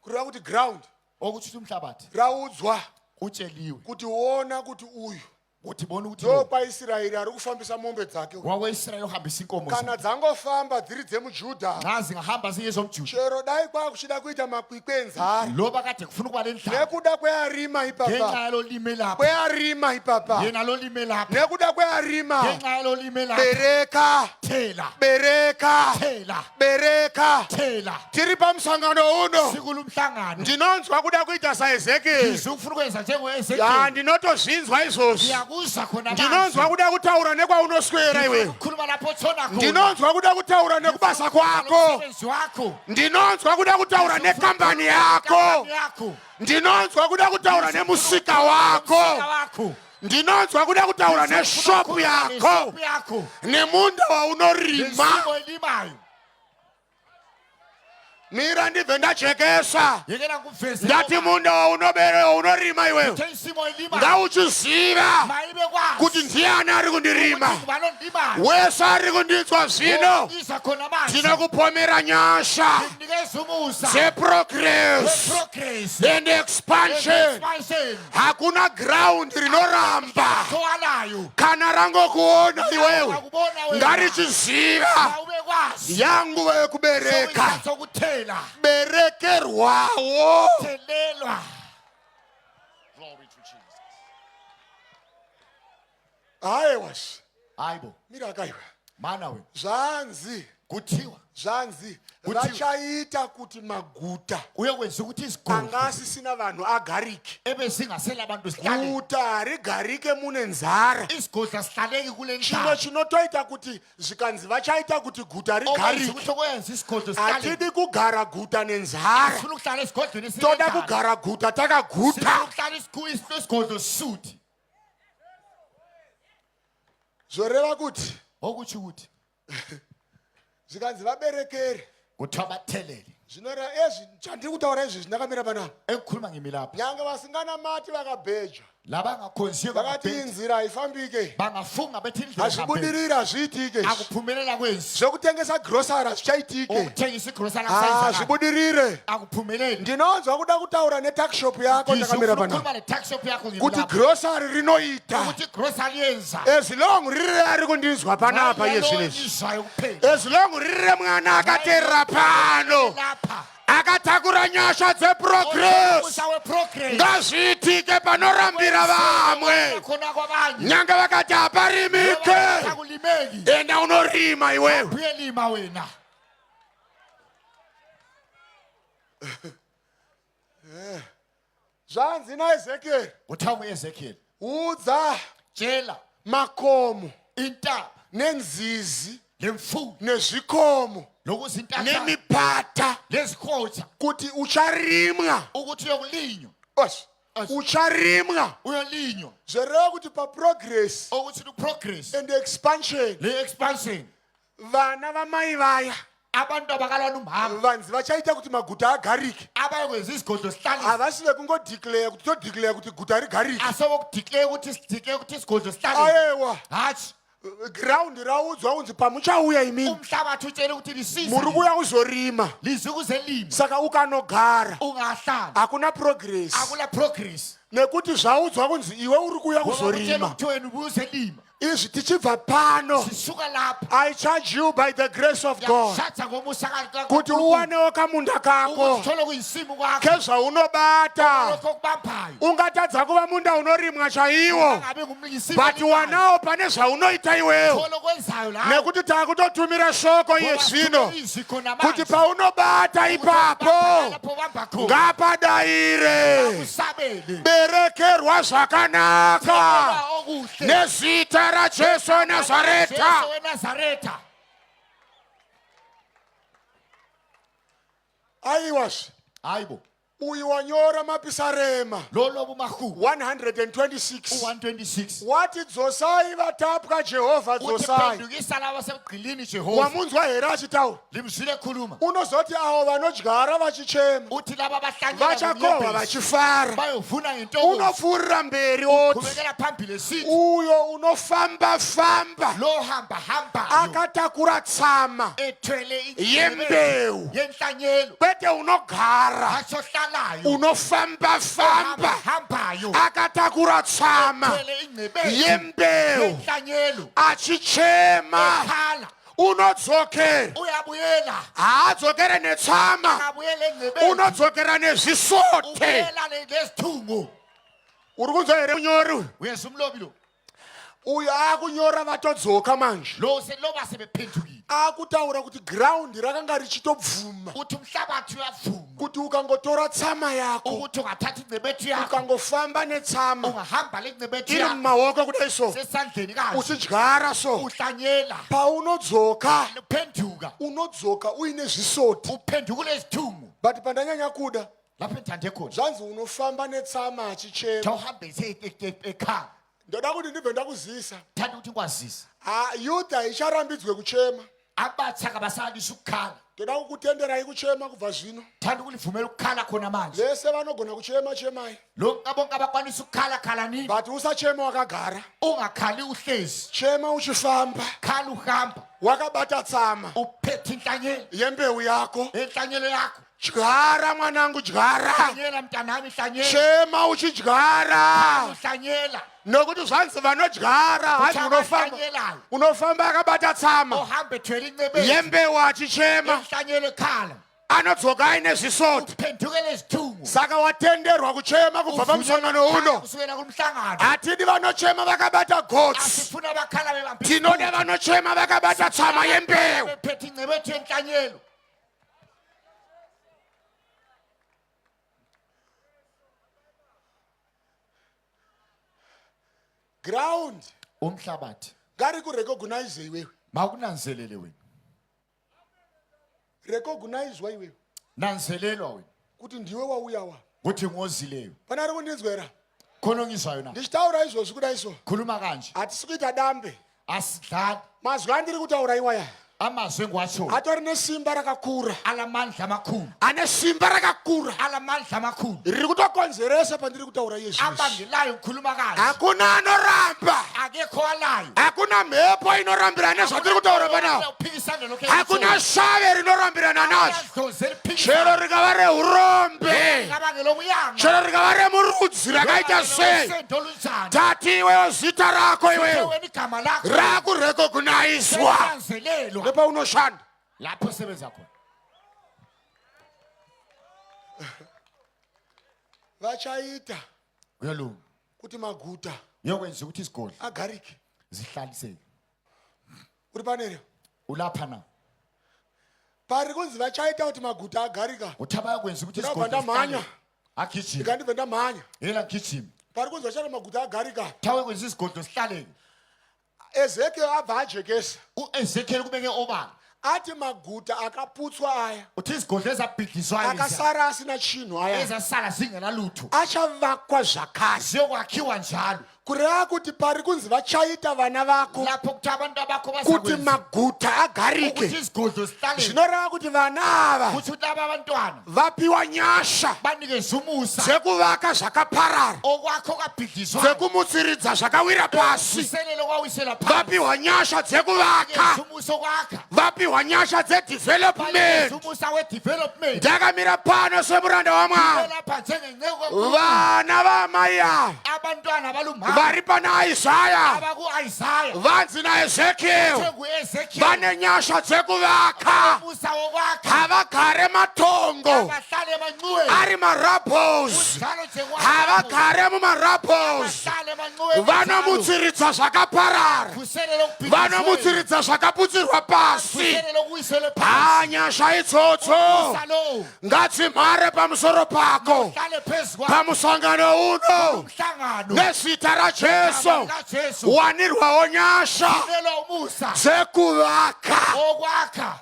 Kureva kuti ground Okuthi umhlabathi raudzwa utsheliwe kuti ona kuti uyu ukuthi bona ukuthi lo ndokwaIsraeri ari kufambisa mombe dzake uyu. wakwaIsrayeli uhambisa inkomo Kana zakhe. dzangofamba dziri dzemuJudha, Nxa zingahamba zingezomjuda, chero dai kwakuchida kuita makwikwi enzara loba kade kufuna ukuba lendlala nekuda kwearima ngenxa ipapa, yalolimi lapha, kwearima ipapa, yena lolimi lapha, nekuda kwearima, ngenxa yalolimi lapha, bereka, thela, bereka, thela, bereka. Thela. Tiri pamusangano uno, Sikulumhlangano, ndinonzwa kuda kuita saEzekieri. ngizwe ufuna ukwenza Ya, njengo-Ezekiel. ndinotozvinzwa izvozvi. Ngiyakuzwa khona Ndinonzwa manje. kuda kutaura nekwaunoswera iwewe. Ukukhuluma lapho otshona khona. Ndinonzwa kuda kutaura nekubasa kwako. Umsebenzi wakho. Ndinonzwa kuda kutaura nekambani yako. Inkampani yakho. Ndinonzwa kuda kutaura nemusika wako. Umsika wakho. Ndinonzwa kuda kutaura neshopu yako, Neshopu yakho. nemunda waunorima. Nensimu oyilimayo. Mira ndibve ndajekesa. Yekela ngikuveze. Ndati munda waunorima iwewe, Uthe insimu oyilimayo ngauchiziva mayibe kwazi kuti ndiani ari kundirima. ukuthi ngubani ondimayo. Wese ari kundinzwa zvino, Izwa khona manje, ndinokupomera nyasha ngikunikeza umusa dzeprogress we-progress and expansion. expansion. Hakuna ground rinoramba Thowalayo. kana rangokuona iwewe, Akubona wena, ngarichiziva awube kwazi yanguva yekubereka. Sokuyisikhathi sokuthela. Berekerwawo. Thelelwa. Glory to Jesus. Haiwas. Hayi bo. Mira akaiwa. Mana wena. Zvanzi, Kuthiwa zvanzi Kuti- vachaita kuti maguta uyokwenza ukuthi izigodlo anga asisina vanhu agarike. ebezingasela abantu zihlale. Guta harigarike mune nzara. Isigodlo asihlaleki kule Chimwe ndlala. chinotoita kuti zvikanzi vachaita kuti guta Okwenza rigarike, ukuthi okwenza isigodlo sihlale, hatidi kugara guta nenzara. sifuna ukuhlala esigodlweni Toda esinendlala. kugara guta takaguta. Sifuna ukuhlala isigodlo sisuthi. Zvoreva kuti Okutsho ukuthi zvikanzi vaberekere, kuthiwa bathelele, zvinoreva ezvi chandiri kutaura izvi zvindakamira panapa. Engikhuluma ngimi lapha, Nyange vasinganamati vakabheja, labangakhonziyo vakati bangabheja, inzira haifambike, bangafunga bethi indlela ihambeke. hazvibudiriri, hazviitike izvi. Akuphumelela kwenzi. Zvekutengesa grocery hazvichaitike. Ukuthengisa igrosa, Hazvibudirire. akuphumeleli. Ndinonzwa kuda kutaura netuckshop yako ndakamira panapa Ukhuluma ne-tuckshop yakho ngimi kuti lapha grocery rinoita ukuthi igrosa liyenza. As long riri ari kundinzwa panapa yezvinezvi, Izwayo kuphela. As long riri mwana akateerera pano, lapha, akatakura nyasha dzeprogress, umusa we-progress, ngazviitike panorambira vamwe. Khona kwabanye. Nyange vakati haparimike, Akulimeki, enda unorima iwewe. uyelima wena. Zvanzi naEzekieri, Kuthiwa ngu-Ezekiel, udza tshela makomo intaba nenzizi lemfuyo nezvikomo lokuzintatha Nemipata lezikhotha kuti ucharimwa. Ukuthi uyokulinywa. Osha, Osha. ucharimwa. Uyolinywa. Zvoreva kuti paprogress Okuthi ku-progress and expansion, le-expansion, vana vamai vaya abantu abakalwana umhama vanzi vachaita kuti maguta agarike, abayokwenza isigodlo sihlale, havasi vekungodeclare kuti todeclare kuti guta rigarike. Asewokudeclare ukuthi sideclare ukuthi isigodlo sihlale. Ayewa. Hatshi. Ground raudzwa kunzi pamuchauya imini, Umhlabathi utshele ukuthi lisize, muri kuuya kuzorima, lize ukuzelima, saka ukanogara ungahlala, hakuna progress, akula progress, nekuti zvaudzwa kunzi iwe uri kuuya Ngoba kutshela kuzorima, ukuthi wena ubuzelima, Izvi tichibva pano, Sisuka lapha. I charge you by the grace of God Ngiyakuthatha ngomusa kuti uwanewo kamunda kako ukuthi uthole kuyisimu kwakho. kezvaunobata. Lokho okubambayo. Ungatadza kuva munda unorimwa chaiwo, Angabe ngumlingisi. but wanawo pane zvaunoita iwewo, Thola okwenzayo la. nekuti takutotumira shoko iye zvino Izwi khona kuti manje. paunobata ipapo Lapho ubamba khona. ngapadaire, Usabele. berekerwa zvakanaka Thola okuhle. nezita raJesu Nazareta. Jesu weNazaretha. Aiwazve, Hayibo. Uyu wanyora mapisarema Lolo bumahubo 126 u-126 wati, "Dzosai vatapwa, Jehovha, Uthi dzosai." phendukisa laba sebugqilini, Jehova. Wamunzwa here achitaura? Limzwile khuluma. Unozoti avo vanodyara vachichema Uthi laba abahlanyela vachakohwa ngonyembezi vachifara. bayovuna ngentokozo. Unopfuurira mberi oti, Qhubekela phambili esithi, uyo unofamba famba lo hamba hambayo akatakura tsama ethwele yembeu, yenhlanyelo, kwete unogara, asohlalayo unofamba famba hambayo akatakura tsama ethwele ingcebethu yembeu yenhlanyelo, achichema, ekhala, unodzokera. Uyabuyela. Haadzokere netsama, Angabuyela engcebethu, unodzokera nezvisote. Ubuyela nezithungo. Uri kunzwa here munyori uyu? Uyezwa umlobi lo? Uyu akunyora vatodzoka manje, Lo seloba sebephendukile. akutaura kuti ground rakanga richitobvuma Uthi umhlabathi uyavuma kuti ukangotora tsama yako, ukuthi ungathatha ingcebethu yakho, ukangofamba netsama ungahamba le ngcebethu iri yakho mumaoko kudai so, sesandleni kanje, uchidyara so, uhlanyela, paunodzoka uphenduka, unodzoka uine zvisoti. Uphenduka ulezithungo. But pandanyanya kuda, Lapho engithande khona, zvanzi unofamba netsama achichema. Tawuhambe ekhaya. Ndoda kuti ndibve ndakuzivisa, Thanda ukuthi ngikwazise, youth haicharambidzwe kuchema. Abatsha kabasalisa ukukhala. Ndoda kukutenderai kuchema kubva zvino. Thanda ukulivumela ukukhala khona manje. Vese vanogona kuchema, chemai, Lo bonke abakwanisa ukukhala, khalanini. but usachema wakagara. Ungakhali uhlezi. Chema uchifamba, Khala uhamba, wakabata tsama uphethe inhlanyelo, yembeu yako. Enhlanyelo yakho. Dyara mwanangu, dyara. Hlanyela mntanami, hlanyela. Chema uchidyara, Uhlanyela. nokuti zvanzi vanodyara, hanzi unofamba, Abahlanyelayo, unofamba akabata tsama ohambe ethwele incebethu yembeu achichema, enhlanyelo ekhala, anodzoka aine zvisoti. Uphendukele izithungo. Saka watenderwa kuchema kubva pamusangano uno. Kusukela kulomhlangano. Hatidi vanochema vakabata gotsi, Asifuna abakhala bebambe, tinoda vanochema vakabata tsama yembeu. Bephethe ingcebethu yenhlanyelo. Ground Umhlabathi ngari kurecognize iwewe. Mawukunanzelele wena. Recognizwa iwewe Nanzelelwa wena kuti ndiwe wauya wa. Kuthi ngozileyo. Pana ari kundinzwera? Khona ongizwayo na? Ndichitaura izvozvi kudai so, Khuluma kanje. Hatisi kuita dambe. Asidlali. Mazwi andiri kutaura iwaya Amazwi engiwatshoyo atori nesimba rakakura, Alamandla amakhulu. Ane simba rakakura Alamandla amakhulu riri kutokonzeresa pandiri kutaura iye zvino. Abangelayo ngikhuluma kanje. Hakuna anoramba, Akekho alayo. Hakuna mhepo inorambirana nezvatiri kutaura panapa, Uphikisana lokho. Hakuna shave rinorambirana nazvo, Dlozi chero eliphikisana. rikava reurombe, Ngabangela okuyanga. Chero rikava remurudzi rakaita sei. Usendo olunjani. Tati iwewo zita rako iwewo Wena igama lakho rakurekognizwa selanzelelwa nepaunoshanda. Lapho osebenza khona. Vachaita Kuyalunga. Kuti maguta Yokwenza ukuthi isigodlo agarike. Zihlaliseke. Uri panere? Ulapha na? Pari kunzi vachaita kuti maguta agarika, Uthi abayakwenza ukuthi Ndinobva isigodlo ndamhanya. zihlale. Agijima. Ndikandibve ndamhanya. Yela gijima. Pari kunzi vachaita maguta agarika, Tawekwenza isigodlo sihlaleke. Ezekiel abva ajekesa, U-Ezekiel kubeke obala. Ati maguta akaputswa aya, Uthi izigodlo ezabhidlizwayo lezi, akasara asina chinhu aya, Ezasala zingenalutho, achavakwa zvakare. Ziyokwakhiwa njalo. Kureva kuti pari kunzi vachaita vana vako Lapho kuthiwa abantu abakho kuti bazakwenza maguta agarike, ukuthi izigodlo zihlaleke, zvinoreva kuti vana ava kuthi ukuthi laba abantwana vapiwa nyasha banikezwe umusa dzekuvaka zvakaparara, okwakho kwabhidlizwayo, dzekumutsiridza zvakawira pasi. Vuselele okwawiselwa phansi. Vapiwa nyasha dzekuvaka, Banikeze umusa okwakha. Vapiwa nyasha dzedevelopment. Banikeze umusa we-development. Ndakamira pano semuranda waMwari. Lapha njengenceku kaNkulunkulu. Vana vamai ava Abantwana balumama Vari pana Isaya abaku-Isaya vanzi naEzekiel ngu-Ezekiel vane nyasha dzekuvaka, umusa wokwakha havagare matongo abahlale emanxiweni ari marabos, kunjalo nje kwakho. havagare mumarabos, Abahlale emanxiweni vanomutsiridza zvakaparara, vuselele okubhidlizwe vanomutsiridza zvakaputsirwa pasi. vuselele okuwiselwe phansi Hanyasha idzodzo umusa lowo ngadzimhare pamusoro pako hlale phezu kwakho pamusangano uno umhlangano nezita raJesu, likaJesu wanirwawo nyasha lelo umusa dzekuvaka. okwakha.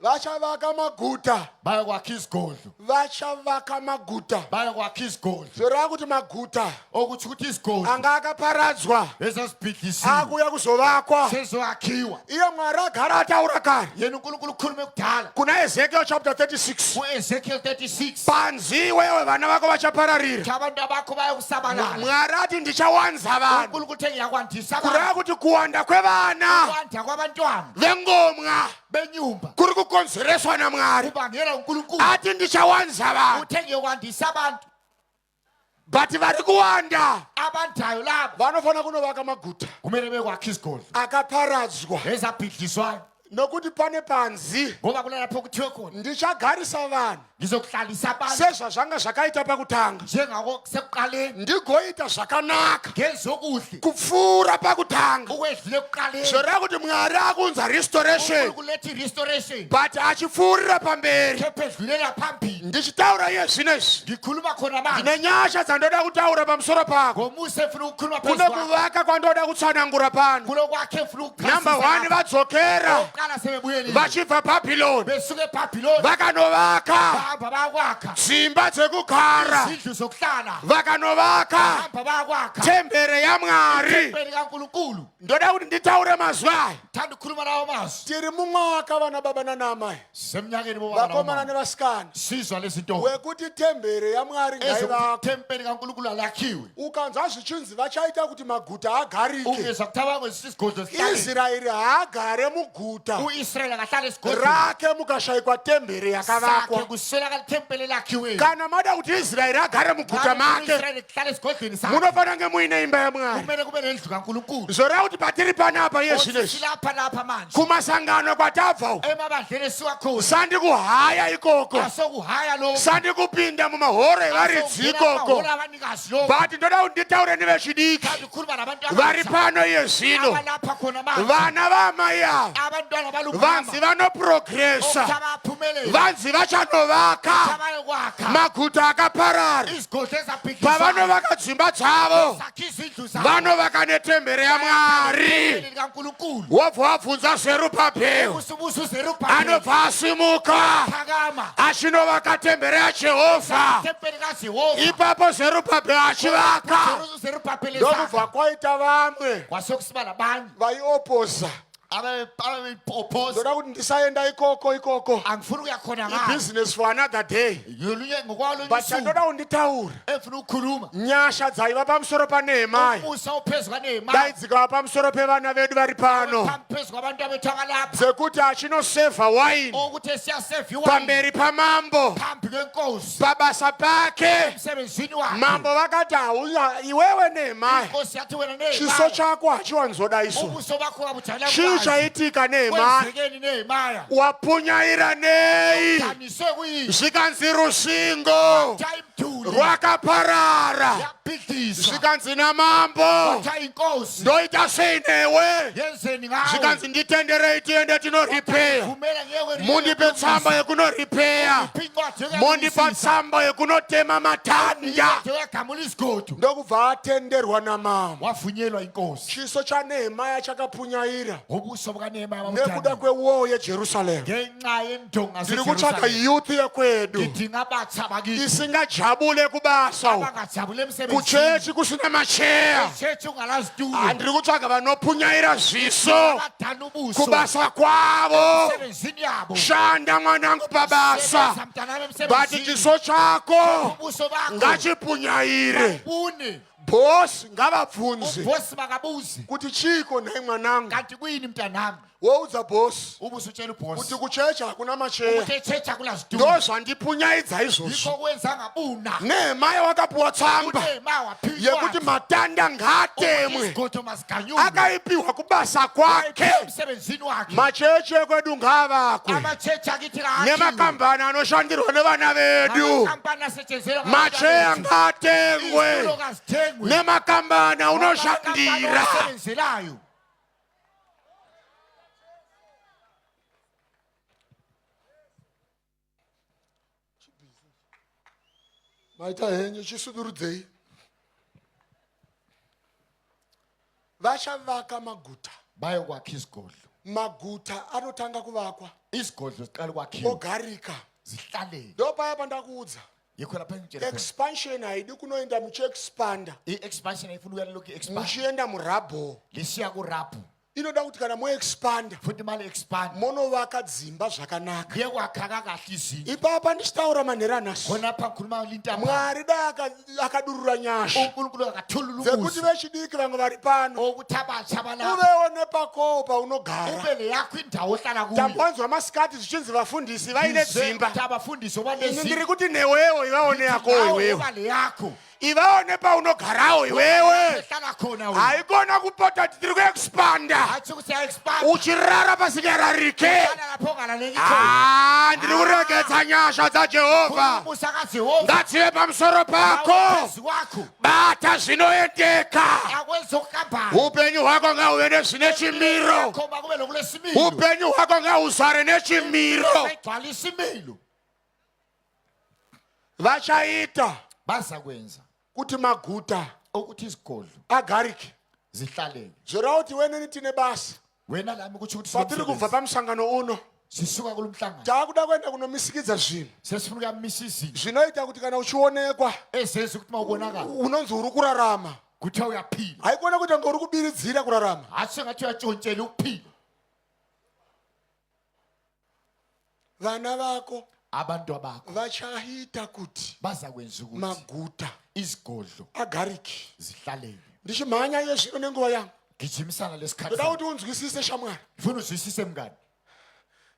Vachavaka maguta. Bayokwakha izigodlo. Vachavaka maguta. Bayokwakha izigodlo. Zvoreva kuti maguta okuthi ukuthi izigodlo anga akaparadzwa ezazibhidlisiwe akuuya kuzovakwa. Sezoyakhiwa. Iye Mwari agara ataura kare Yena uNkulunkulu ukhulume kudala kuna Ezekiel chapter 36, ku-Ezekiel 36, panzi iwewe vana vako vachapararira. Ukuthi abantu abakho bayokusabalala. Mwari ati ndichawanza vanhu, uNkulunkulu uthe ngiyakwandisa kureva abantu. Kuti kuwanda kwevana Ukwanda kwabantwana vengomwa benyumba kuri kukonzereswa naMwari. Kubangela uNkulunkulu. Ati ndichawanza vanhu, Uthe ngiyokwandisa abantu. But vari kuwanda Abandayo laba vanofanira kunovaka maguta kumele bekwakha izigodlo akaparadzwa, ezabhidlizwayo, nokuti pane panzi ngoba kulalapho kuthiwe khona ndichagarisa vanhu ngizokuhlalisa abantu sezvazvanga zvakaita pakutanga, njengako sekuqaleni, ndigoita zvakanaka ngenzokuhle kupfuura pakutanga. Ukwedlula ekuqaleni. Zvoreva kuti Mwari akunza restoration, uNkulunkulu letha i-restoration, but achipfuurira pamberi. Kepha edlulela phambili. Ndichitaura iye zvino izvi, Ngikhuluma khona manje, ndine nyasha dzandoda kutaura pamusoro pako, ngomusa efuna ukukhuluma phezu kune kwakho, kuvaka kwandoda kutsanangura pano. Kulokwakhe efuna Number one, ukuchasisa. Vadzokera Okokuqala sebebuyelile vachibva Bhabhiloni, besuka eBhabhiloni, vakanovaka bahamba bayakwakha dzimba dzekugara, izindlu zokuhlala, vakanovaka bahamba bayakwakha tembere yaMwari. Tempeli kaNkulunkulu. Ndoda kuti nditaure mazwi aya. Thanda ukukhuluma lawo mazwi. Tiri mumwaka vana baba nanamai, Semnyakeni bobaba vakomana nabomama, nevasikana, sizwa lezi ntombi wekuti tembere yaMwari ngaivakwe. Tempeli kaNkulunkulu alakhiwe. Ukanzwa zvichinzi vachaita kuti maguta agarike, Ungezwa kuthiwa kwesigodlo sihlale, Israeri haagare muguta U-Israyeli akahlala esigodlweni rake mukashayikwa tembere sakhe yakavakwa. Kuswelakala ithempeli elakhiweyo. Kana mada kuti Israeri agare muguta make, U-Israyeli kuhlala esigodlweni sakhe, munofanira kunge muine imba yaMwari. Kumele kube nendlu kaNkulunkulu. Zvoreva kuti patiri panapa iye zvino izvi, Silapha lapha manje, kumasangano kwatabva uku, emabandleni esiwakhona, sandi kuhaya ikoko, asokuhaya lokho, sandi kupinda mumahoro evaridzi ikoko, abanikazi lokho, but ndoda kuti nditaure nevechidiki thanda ukukhuluma nabantu vari abatsha pano iye zvino, abalapha khona manje, vana vamai ava abantwana vanzi balumama vanoprogresa, okuthi abaphumelele, vanzi vachanovaka abayokwakha maguta akaparara. Izigodlo ezabhidlizwayo, Pavanovaka dzimba dzavo, sakha izindlu zabo, vanovaka netembere yaMwari. Ithempeli likaNkulunkulu. Wobva wabvunza Zerubhabheri, Usubusa uZerubhabheli, anobva asimuka phakama, achinovaka tembere yaJehovha. Ithempeli kaJehova. Ipapo Zerubhabheri achivaka, uZerubhabheli Ndokubva kwaita vamwe kwasekusiba nabanye vaiopoza. Ababe-oppose. Ndoda kuti ndisaenda ikoko ikoko, Angifuni ukuya khona ngalo. ibusiness for another day, Yolunye ngokwalunye but usuku. chandoda kunditaura, Efuna ukukhuluma, nyasha dzaiva pamusoro paNehemaya umusa ophezu kwaNehemaya dai dzikava pamusoro pevana vedu vari pano, phezu kwabantu abethu abalapha, dzekuti achinosevha waini okuthi esiyaseviwa pamberi pamambo, phambi kwenkosi, pabasa pake. Emsebenzini wakhe. Mambo vakati hauya iwewe Nehemaya, Inkosi yathi wena chiso Nehemaya, chako hachiwanzodaiso. Ubuso bakho abujayela Chii ukwazi. chaitika, Nehemaya? Kwenzekeni, Nehemaya? Wapunyaira nei? Daniswe kuyini? Zvikanzi rusingo Tha imduli rwakaparara. Yabhidlizwa. Zvikanzi namambo, Tha inkosi, ndoita sei newe? Yenzeni ngawe? Zvikanzi nditenderei tiende tinoripeya. Vumela ngiyekwe. Mundipe tsamba yekunoripeya, mondipa tsamba yekunotema matanda. Yoyagamula izigodo. Ndokubva atenderwa namambo. Wavunyelwa inkosi. Chiso chaNehemaya chakapunyaira Ngobuso bukaNehemaya nekuda babudani kwewall yeJerusarema. Ngenxa yendonga Ndiri kutsvaga zeJerusalema. youth yekwedu Ngidinga abatsha bakithi Isingajabule kubasa, abangajabule emsebenzini, kuchechi kusina macheya. Echechi ungalazitulo. Handiri kutsvaga vanopunyaira zviso Abadana ubuso kubasa kwavo. Emsebenzini yabo. Shanda mwanangu pabasa, Sebenza mntanami but emsebenzini. chiso chako Ubuso bakho ngachipunyaire. bune. Bhosi ngavabvunze Ubhosi makabuze kuti chiiko nhai mwanangu? Kanti kuyini mntanami? Woudza bhosi Ubusutshela ubhosi kuti kuchechi hakuna macheya. Ukuthi echechi akulazitulo. Ndo zvandipunyaidza izvozvo. Yikho kwenza ngabuna. Nehemaya wakapiwa tsamba Unehema waphiwa yekuti matanda ngaatemwe. Isigodo masiganyulwe. Akaipiwa kubasa kwake. Wayiphiwa emsebenzini wakhe. Machechi ekwedu ngaavakwe. Amachechi akithi kaakhiwe. Nemakambani anoshandirwa nevana vedu. Namakhampani asetshenzelwa Macheya ngabantu bethu. ngaatengwe. Izitulo kazithengwe. Nemakambani Namakhampani aunoshandira. owasebenzelayo. Maita henyu, chisudurudzei. Vachavaka maguta. Bayokwakha izigodlo. Maguta anotanga kuvakwa, Izigodlo ziqala ukwakhiwa, ogarika. zihlaleke. Ndopaya pandakuudza. Yikho lapha engitshela khona. Expansion haidi kunoenda muchiexpanda, I-expansion ayifuni ukuya lokhu i-expand muchienda murabho. Lisiya kurabhu. Inoda kuti kana moexpanda, Futhi imali expand, monovaka dzimba zvakanaka. kuyekwakha kakahle izindlu. Ipapa ndichitaura manheru anhasi, Khonapha ngikhuluma lintambama, Mwari dai akadurura nyasha uNkulunkulu akathulula dzekuti umusa vechidiki vamwe vari pano okuthi abatsha balapha uvewo nepakowo paunogara. Ube leyakho indawo ohlala kuyo. Tambwanzwa masikati zvichinzi vafundisi vaine Ngizwe dzimba. ukuthi abafundisi Ini ndiri kuti newewo ivawo neyakowo Nawe iwewe. uba leyakho. Ivawo nepaunogarawo iwewe. Ehlala khona wena. Haikona kupota kuti tiri kuexpanda, Hatshi ukuthi siya-expand, uchirara pasingararike. hlala lapho ongalaleki khona. Ah, ndiri kuregedza nyasha dzaJehovha. Umusa kaJehova Ngadzive pamusoro pako. phezu kwakho. Bata zvinoendeka. Akwenza okuhambayo. Upenyu hwako ngahuve nezvine chimiro. Khomba kube lokulesimilo. Upenyu hwako ngahuzare nechimiro. Egcwala isimilo. Vachaita Bazakwenza kuti maguta ukuthi izigodlo agarike. zihlaleke. Zvoreva kuti weneni tine basa. Wena lami kutsho ukuthi Patiri kubva sinomsebenzi. pamusangano uno, Sisuka kulo mhlangano, taakuda kuenda kunomisikidza zvinhu sesifuna ukuyamisa izinto zvinoita kuti kana uchionekwa ezenza ukuthi uma ubonakala unonzi uri kurarama. kuthiwa uyaphila. Haikona kuita kunge uri kubiridzira kurarama. Hatshi sengathi uyatshontshela ukuphila. Vana vako Abantu abakho vachaita kuti bazakwenza ukuthi maguta izigodlo agarike. zihlaleke. Ndichimhanya iye zvino nenguva yangu, Gijimisana lesikhathi. ndoda kuti unzwisise, shamwari. Ngifuna uzwisise, mngani.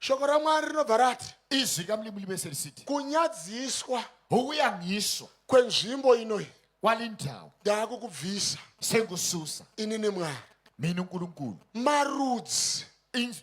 Shoko raMwari rinobva rati Izwi kamlimu libe selisithi kunyadziswa ukuyangiswa kwenzvimbo inoyi kwalindawo ndaakukubvisa sengususa inini Mwari. Mina uNkulunkulu. Marudzi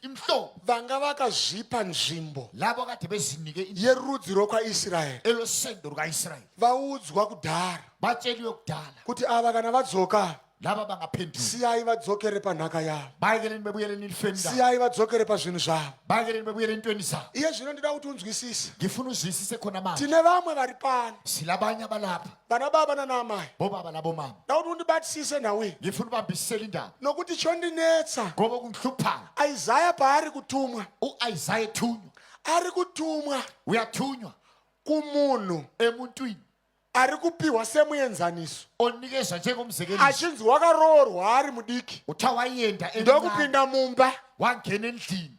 Imhlobo vanga vakazvipa nzvimbo labo kade bezinike yerudzi rwokwaIsraeri elosendo lukaIsrayeli vaudzwa kudhara batsheliwe kudala kuti ava kana vadzoka, laba bangaphenduka, siyai vadzokere panhaka yavo, bayekeleni bebuyeleni elifeni labo, siyai vadzokere pazvinhu zvavo. Bayekeleni bebuyele entweni zabo. Iye zvino ndida kuti unzwisise. Ngifuna uzwisise khona manje. Tine vamwe vari pano, Silabanye abalapha, vana baba nana amai. Bobaba labomama. Da kuti undibatisise nhau iyi, Ngifuna ubambisisele indaba nokuti chondinetsa, ngoba kungihluphayo, Isaya paari kutumwa, u-Isaya ethunywa, ari kutumwa uyathunywa kumunhu emuntwini ari kupiwa semuenzaniso, onikezwa njengomzekeliso, achinzi wakaroorwa ari mudiki, uthiwa wayenda emncane, ndokupinda mumba, wangena endlini,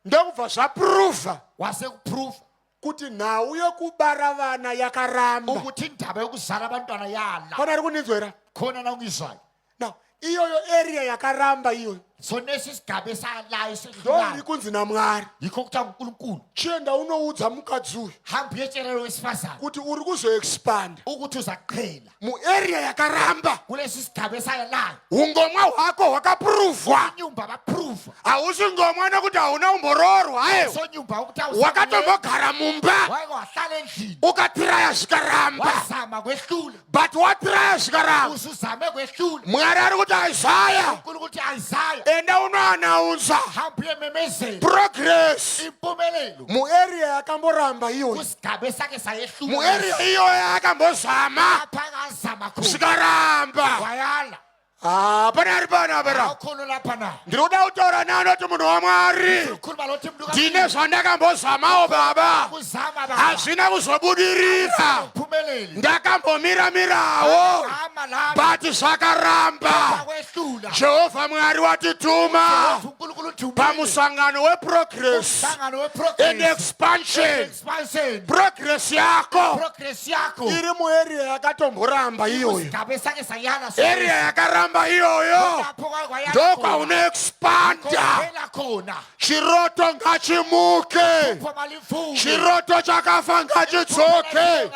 ndokubva zvapruvha wasekuprova kuti nhau yekubara vana yakaramba. Ukuthi indaba yokuzala abantwana yala. Pana ari kundinzwera? Khona na ungizwayo? Now iyoyo area yakaramba iyoyo, Sonesi isigaba esalayo ndo iri esedlulayo, kunzi naMwari, yikho kuthiwa nguNkulunkulu, chienda unoudza mukadzi uyu hamba uyetshela lo wesifazane kuti uri kuzoexpanda ukuthi uzaqhela muarea yakaramba. Kulesi sigaba esayalayo. Ungomwa hwako hwakapruvhwa. Inyumba baprova. Hausi ngomwa nekuti hauna umboroorwa ayo. Sonyumba ukuthi Wakatombogara mumba, wake wahlala endlini, ukatiraya zvikaramba. Wazama kwehlula. But watiraya zvikaramba, Usuzame kwehlula. Mwari ari kuti Isaya, uNkulunkulu uthi Isaya, enda unoanaunza hamba uyememezela progress. Impumelelo. Muarea yakamboramba iyoyo, Kusigaba esake sayehlula, Muarea iyoyo akambozama, apha akazama khona, zvikaramba. wayala. Hapana ari pano apera. Awukhona lapha na? Ndiri kuda kutaura neanoti munhu waMwari, Ukhuluma lothi mntu ndine zvandakambozamawo baba, kuzama baba, hazvina kuzobudirira. Uphumelele. Ndakambomira-mirawo, Zama lami, but zvakaramba. kwehlula. Jehovha Mwari watituma uNkulunkulu uthumile. Ngithumile. Pamusangano weprogress Umhlangano and weprogress expansion. Expansion. Progress yako Progress yakho iri muarea yakatomboramba iyoyo. Isigaba esake sayala Area yakaramba iyoyo Lapho kwayala ndokwaunoexpanda. khona khona. Chiroto ngachimuke. Phuma livuke. Chiroto chakafa ngachidzoke.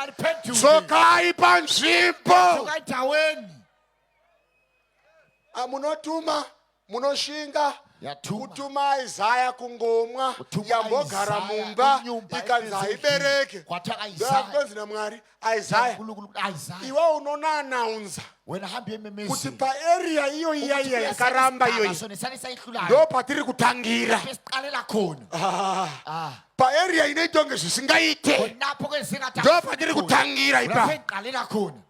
Dzokai panzvimbo. Endaweni. Ah, munotuma munoshinga Yatuma. kutuma Isaya kungomwa Kutuma yambogara Isaya mumba kunyumba ikanzi ebezendlini. haibereke. Kwathiwa Isaya. Ndoyakunzi naMwari Isaya, uNkulunkulu Isaya. iwe unonaanaunza Wena hamba kuti ememezini. paarea iyo iya iya yakaramba iyoyi Sayihlulayo. Ndo patiri kutangira. Besiqalela khona. Ah. Paarea inoita kunge zvisingaite, Khonapho kwezingathi. ndo patiri kutangira Lapho ipapo. engiqalela khona.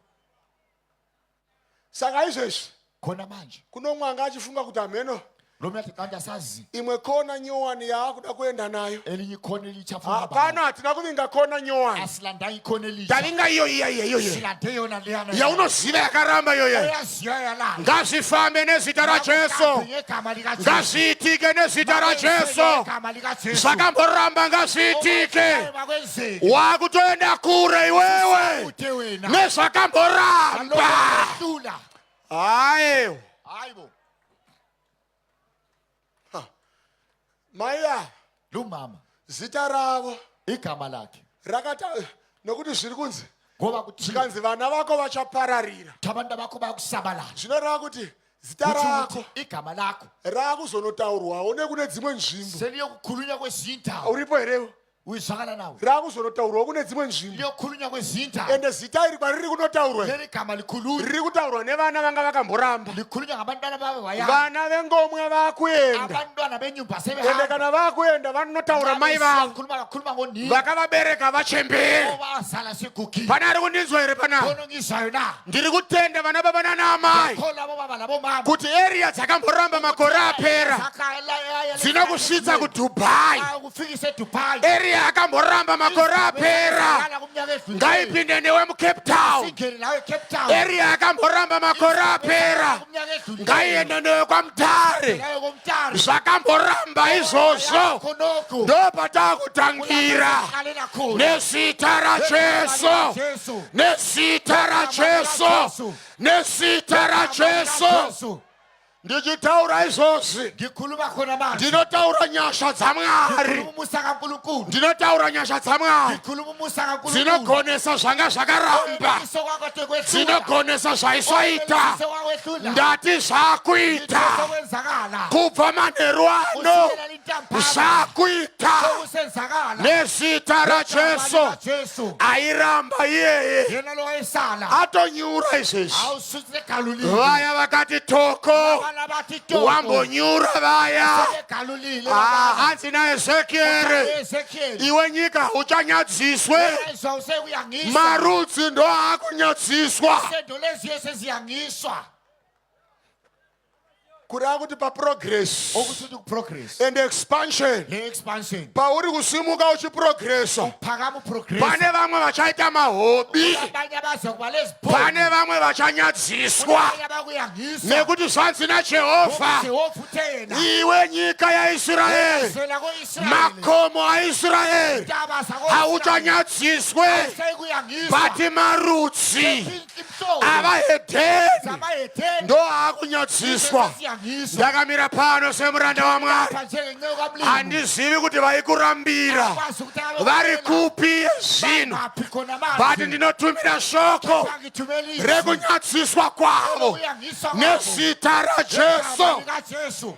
Saka izvezvi Khona manje. kuno mwanga achifunga kuti hameno Lo mntu kanti asazi imwe kona nyowani yaakuda kuenda nayo. Elinye ikhona elitsha afuna Ah, pano hatina kuvinga kona nyowani. Asilandanga ikhona elitsha. Tavinga iyo iya iya iyoyo Silande yona leyana. yaunoziva yakaramba iyoyo. Eyaziyo yalana. Ngazvifambe nezita raJesu. Ngegama likaJesu. Ngazviitike nezita raJesu. Ngegama likaJesu. Zvakamboramba ngazviitike. Makwenzeke. Wakutoenda kure iwewe Uthe wena. nezvakamboramba. Alokho Hayi. Hayibo. Mai ava, Lo mama zita ravo igama lakhe rakata nokuti zviri kunzi ngoba kuthiwa zvikanzi vana vako vachapararira. Abantu bakho bayakusabalala. Zvinoreva kuti zita Kutsho rako ukuthi igama lakho raakuzonotaurwawo nekune dzimwe nzvimbo. Seliyokukhulunywa kwezinye indawo. Uripo herewo? Uyizwakala nawe. Raakuzonotaurwawo kune dzimwe nzvimbo. Liyokhulunywa kwezinye indawo. Ende zita iri kwariri kunotaurwa Leli gama likhulunywa riri kutaurwa nevana vanga vakamboramba. Likhulunywa ngabantwana babe wayana. Vana vengomwa vakuenda. Abantwana benyumba Ende sebehamba. kana vakuenda vanotaura mai vavo Bakhuluma bakhuluma ngonina Vakavabereka vachembere. Obazala segugile. Pane ari kundinzwa here panapa? Khona ongizwayo na? Ndiri kutenda vana baba nana amai Khona abobaba labomama. kuti area dzakamboramba makore apera dzinokusvitsa kuDubai. Kufikisa eDubai. Area yakamboramba makore apera ngaipinde newe muCape Town. Singene nawe eCape Town. Area yakamboramba makore apera Kumnyaka edlulile. ngaiende newe kwaMutare. Nawe koMutare. Zvakamboramba izvozvo Khonokho. ndo patakutangira Qalela khona. nezita raJesu. Jesu. Nezita raJesu, nezita raJesu. Ndichitaura izvozvi, Ngikhuluma khona manje. ndinotaura nyasha dzaMwari. Ngikhuluma umusa kaNkulunkulu. Ndinotaura nyasha dzaMwari Ngikhuluma umusa kaNkulunkulu. dzinogonesa zvanga zvakaramba, Okwelisa kwakade kwehlula. dzinogonesa zvaisaita. Okwelisa kwakwehlula. Ndati zvakuita Sokwenzakala. kubva manheru ano. Kusukela lintambama. Zvakuita Sokusenzakala. nezita raJesu. Jesu. Airamba iyeye Yena lo wayesala. atonyura izvezvi. Awususegalulile. Vaya vakati toko Abana bathi toko. wambonyura vaya. Segalulile. Ah, hanzi naEzekieri, Ezekiel. iwe nyika uchanyadziswe, Ezwa usekuyangiswa. marudzi ndo akunyadziswa. Isendo lezi eseziyangiswa. Kureva kuti paprogress Okuthi ukuprogress. and expansion, Le expansion. Pauri kusimuka uchiprogressa, Phakama uprogress. pane vamwe vachaita mahobi, Abanye abazokuba lezipho. pane vamwe vachanyadziswa, Abanye abakuyangiswa. nekuti zvanzi naJehovha, Jehova uthe yena. iwe nyika yaIsraeri, Zwe lako-Israyeli. makomo aIsraeri, Intaba zako-Israyeli. hauchanyadziswe, Sekuyangiswa. bati marudzi Imhlobo avahedheni zamahedeni. ndo aakunyadziswa. Sesiyangiswa. Ndakamira pano semuranda waMwari. Lapha njengenceku kaMlimu. Handizivi kuti vaikurambira Akwazi ukuthi abe- vari kupi zvino, Bangaphi khona manje. but ndinotumira shoko Bangithumela izwi. rekunyadziswa kwavo Ukuyangiswa kwabo. nezita raJesu. Ngegama likaJesu.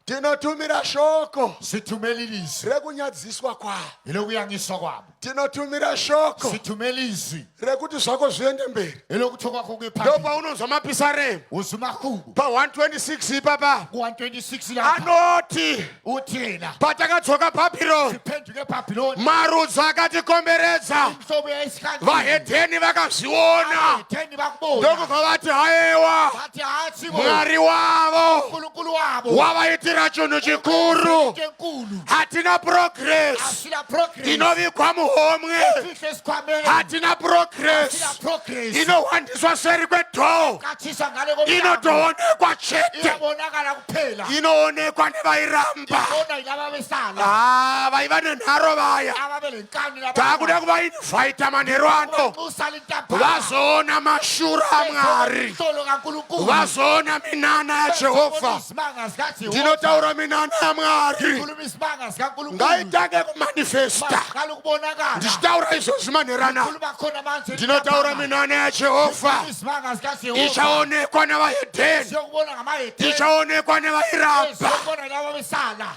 Tinotumira shoko Sithumela ilizwi rekunyadziswa kwavo. elokuyangiswa kwabo. Tinotumira shoko Sithumela izwi rekuti zvako zviende mberi. elokuthi kwakho kuye phambili. Ndopaunonzwa mapisaremu Uzumahubo pa126 ipapa ku-126 lapha anoti, uthi yena patakadzoka Bhabhironi, siphenduke eBhabhiloni marudzi akatikomberedza, imhlobo yayisikhathi vahedheni vakazviona, abahedeni bakubona ndokubva vati, haiwa, bathi hatshi bo Mwari wavo uNkulunkulu wabo wavaitira Kuitira chinhu chikuru. Into enkulu. Hatina progress Asila progress. inovigwa muhomwe. Fihle esikhwameni. Hatina Asila progress progress. inohwandiswa seri kwedhoo. Qathiswa ngale komnyango. Inotoonekwa chete. Iyabonakala kuphela. Inoonekwa nevairamba. Ibona yilaba besala. Ah, vaiva nenharo vaya. Ababelenkani laba. Takuda kuvainvhaita manheru ano. Banxusa lentambama. Vazoona mashura aMwari. Umhlolo kaNkulunkulu. Vazoona minana yaJehovha. Izimanga zikaJehova. Ndinotaura minana yaMwari. Khuluma izimanga zikaNkulunkulu. Ngaitange kumanifesta. Maqala ukubonakala. Ndichitaura izvozvi manheru anaya. Khuluma khona manje. Ndinotaura minana yaJehovha. Izimanga zikaJehova. Ichaonekwa nevahedheni. Siyokubona ngamahedeni. Ichaonekwa nevairamba. Siyokubona laba besala.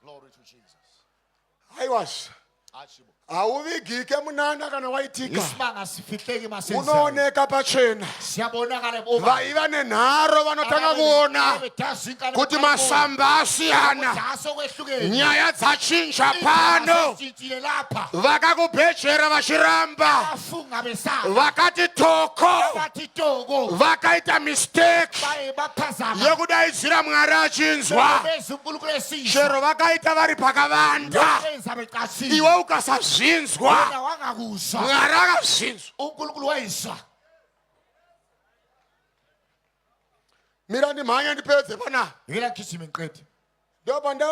Glory to Jesus. Haiwazve. Achibo. Hauvigike munana kana waitika. Isimanga sifihleki masenza. Unooneka pachena. Siyabonakala ngoba Vaiva nenharo vanotanga kuona kuti masamba asiyana. Asokwehlukene. Nyaya dzachinja pano. Sintshile lapha. Vakakubhejera vachiramba. Bafunga besala. Vakati toko. Bathi toko. Vakaita mistake Baye baphazama. yekudaidzira Mwari achinzwa. Bese uNkulunkulu esizwa. Chero vakaita vari pakavanda. Benza beqashile. Iwe ukasazvinzwa, Wena wangakuzwa. Mwari akazvinzwa. uNkulunkulu wayizwa. Mira ndimhanye ndipedze panapa. Ngicela ngigijime ngiqede. Ndopanda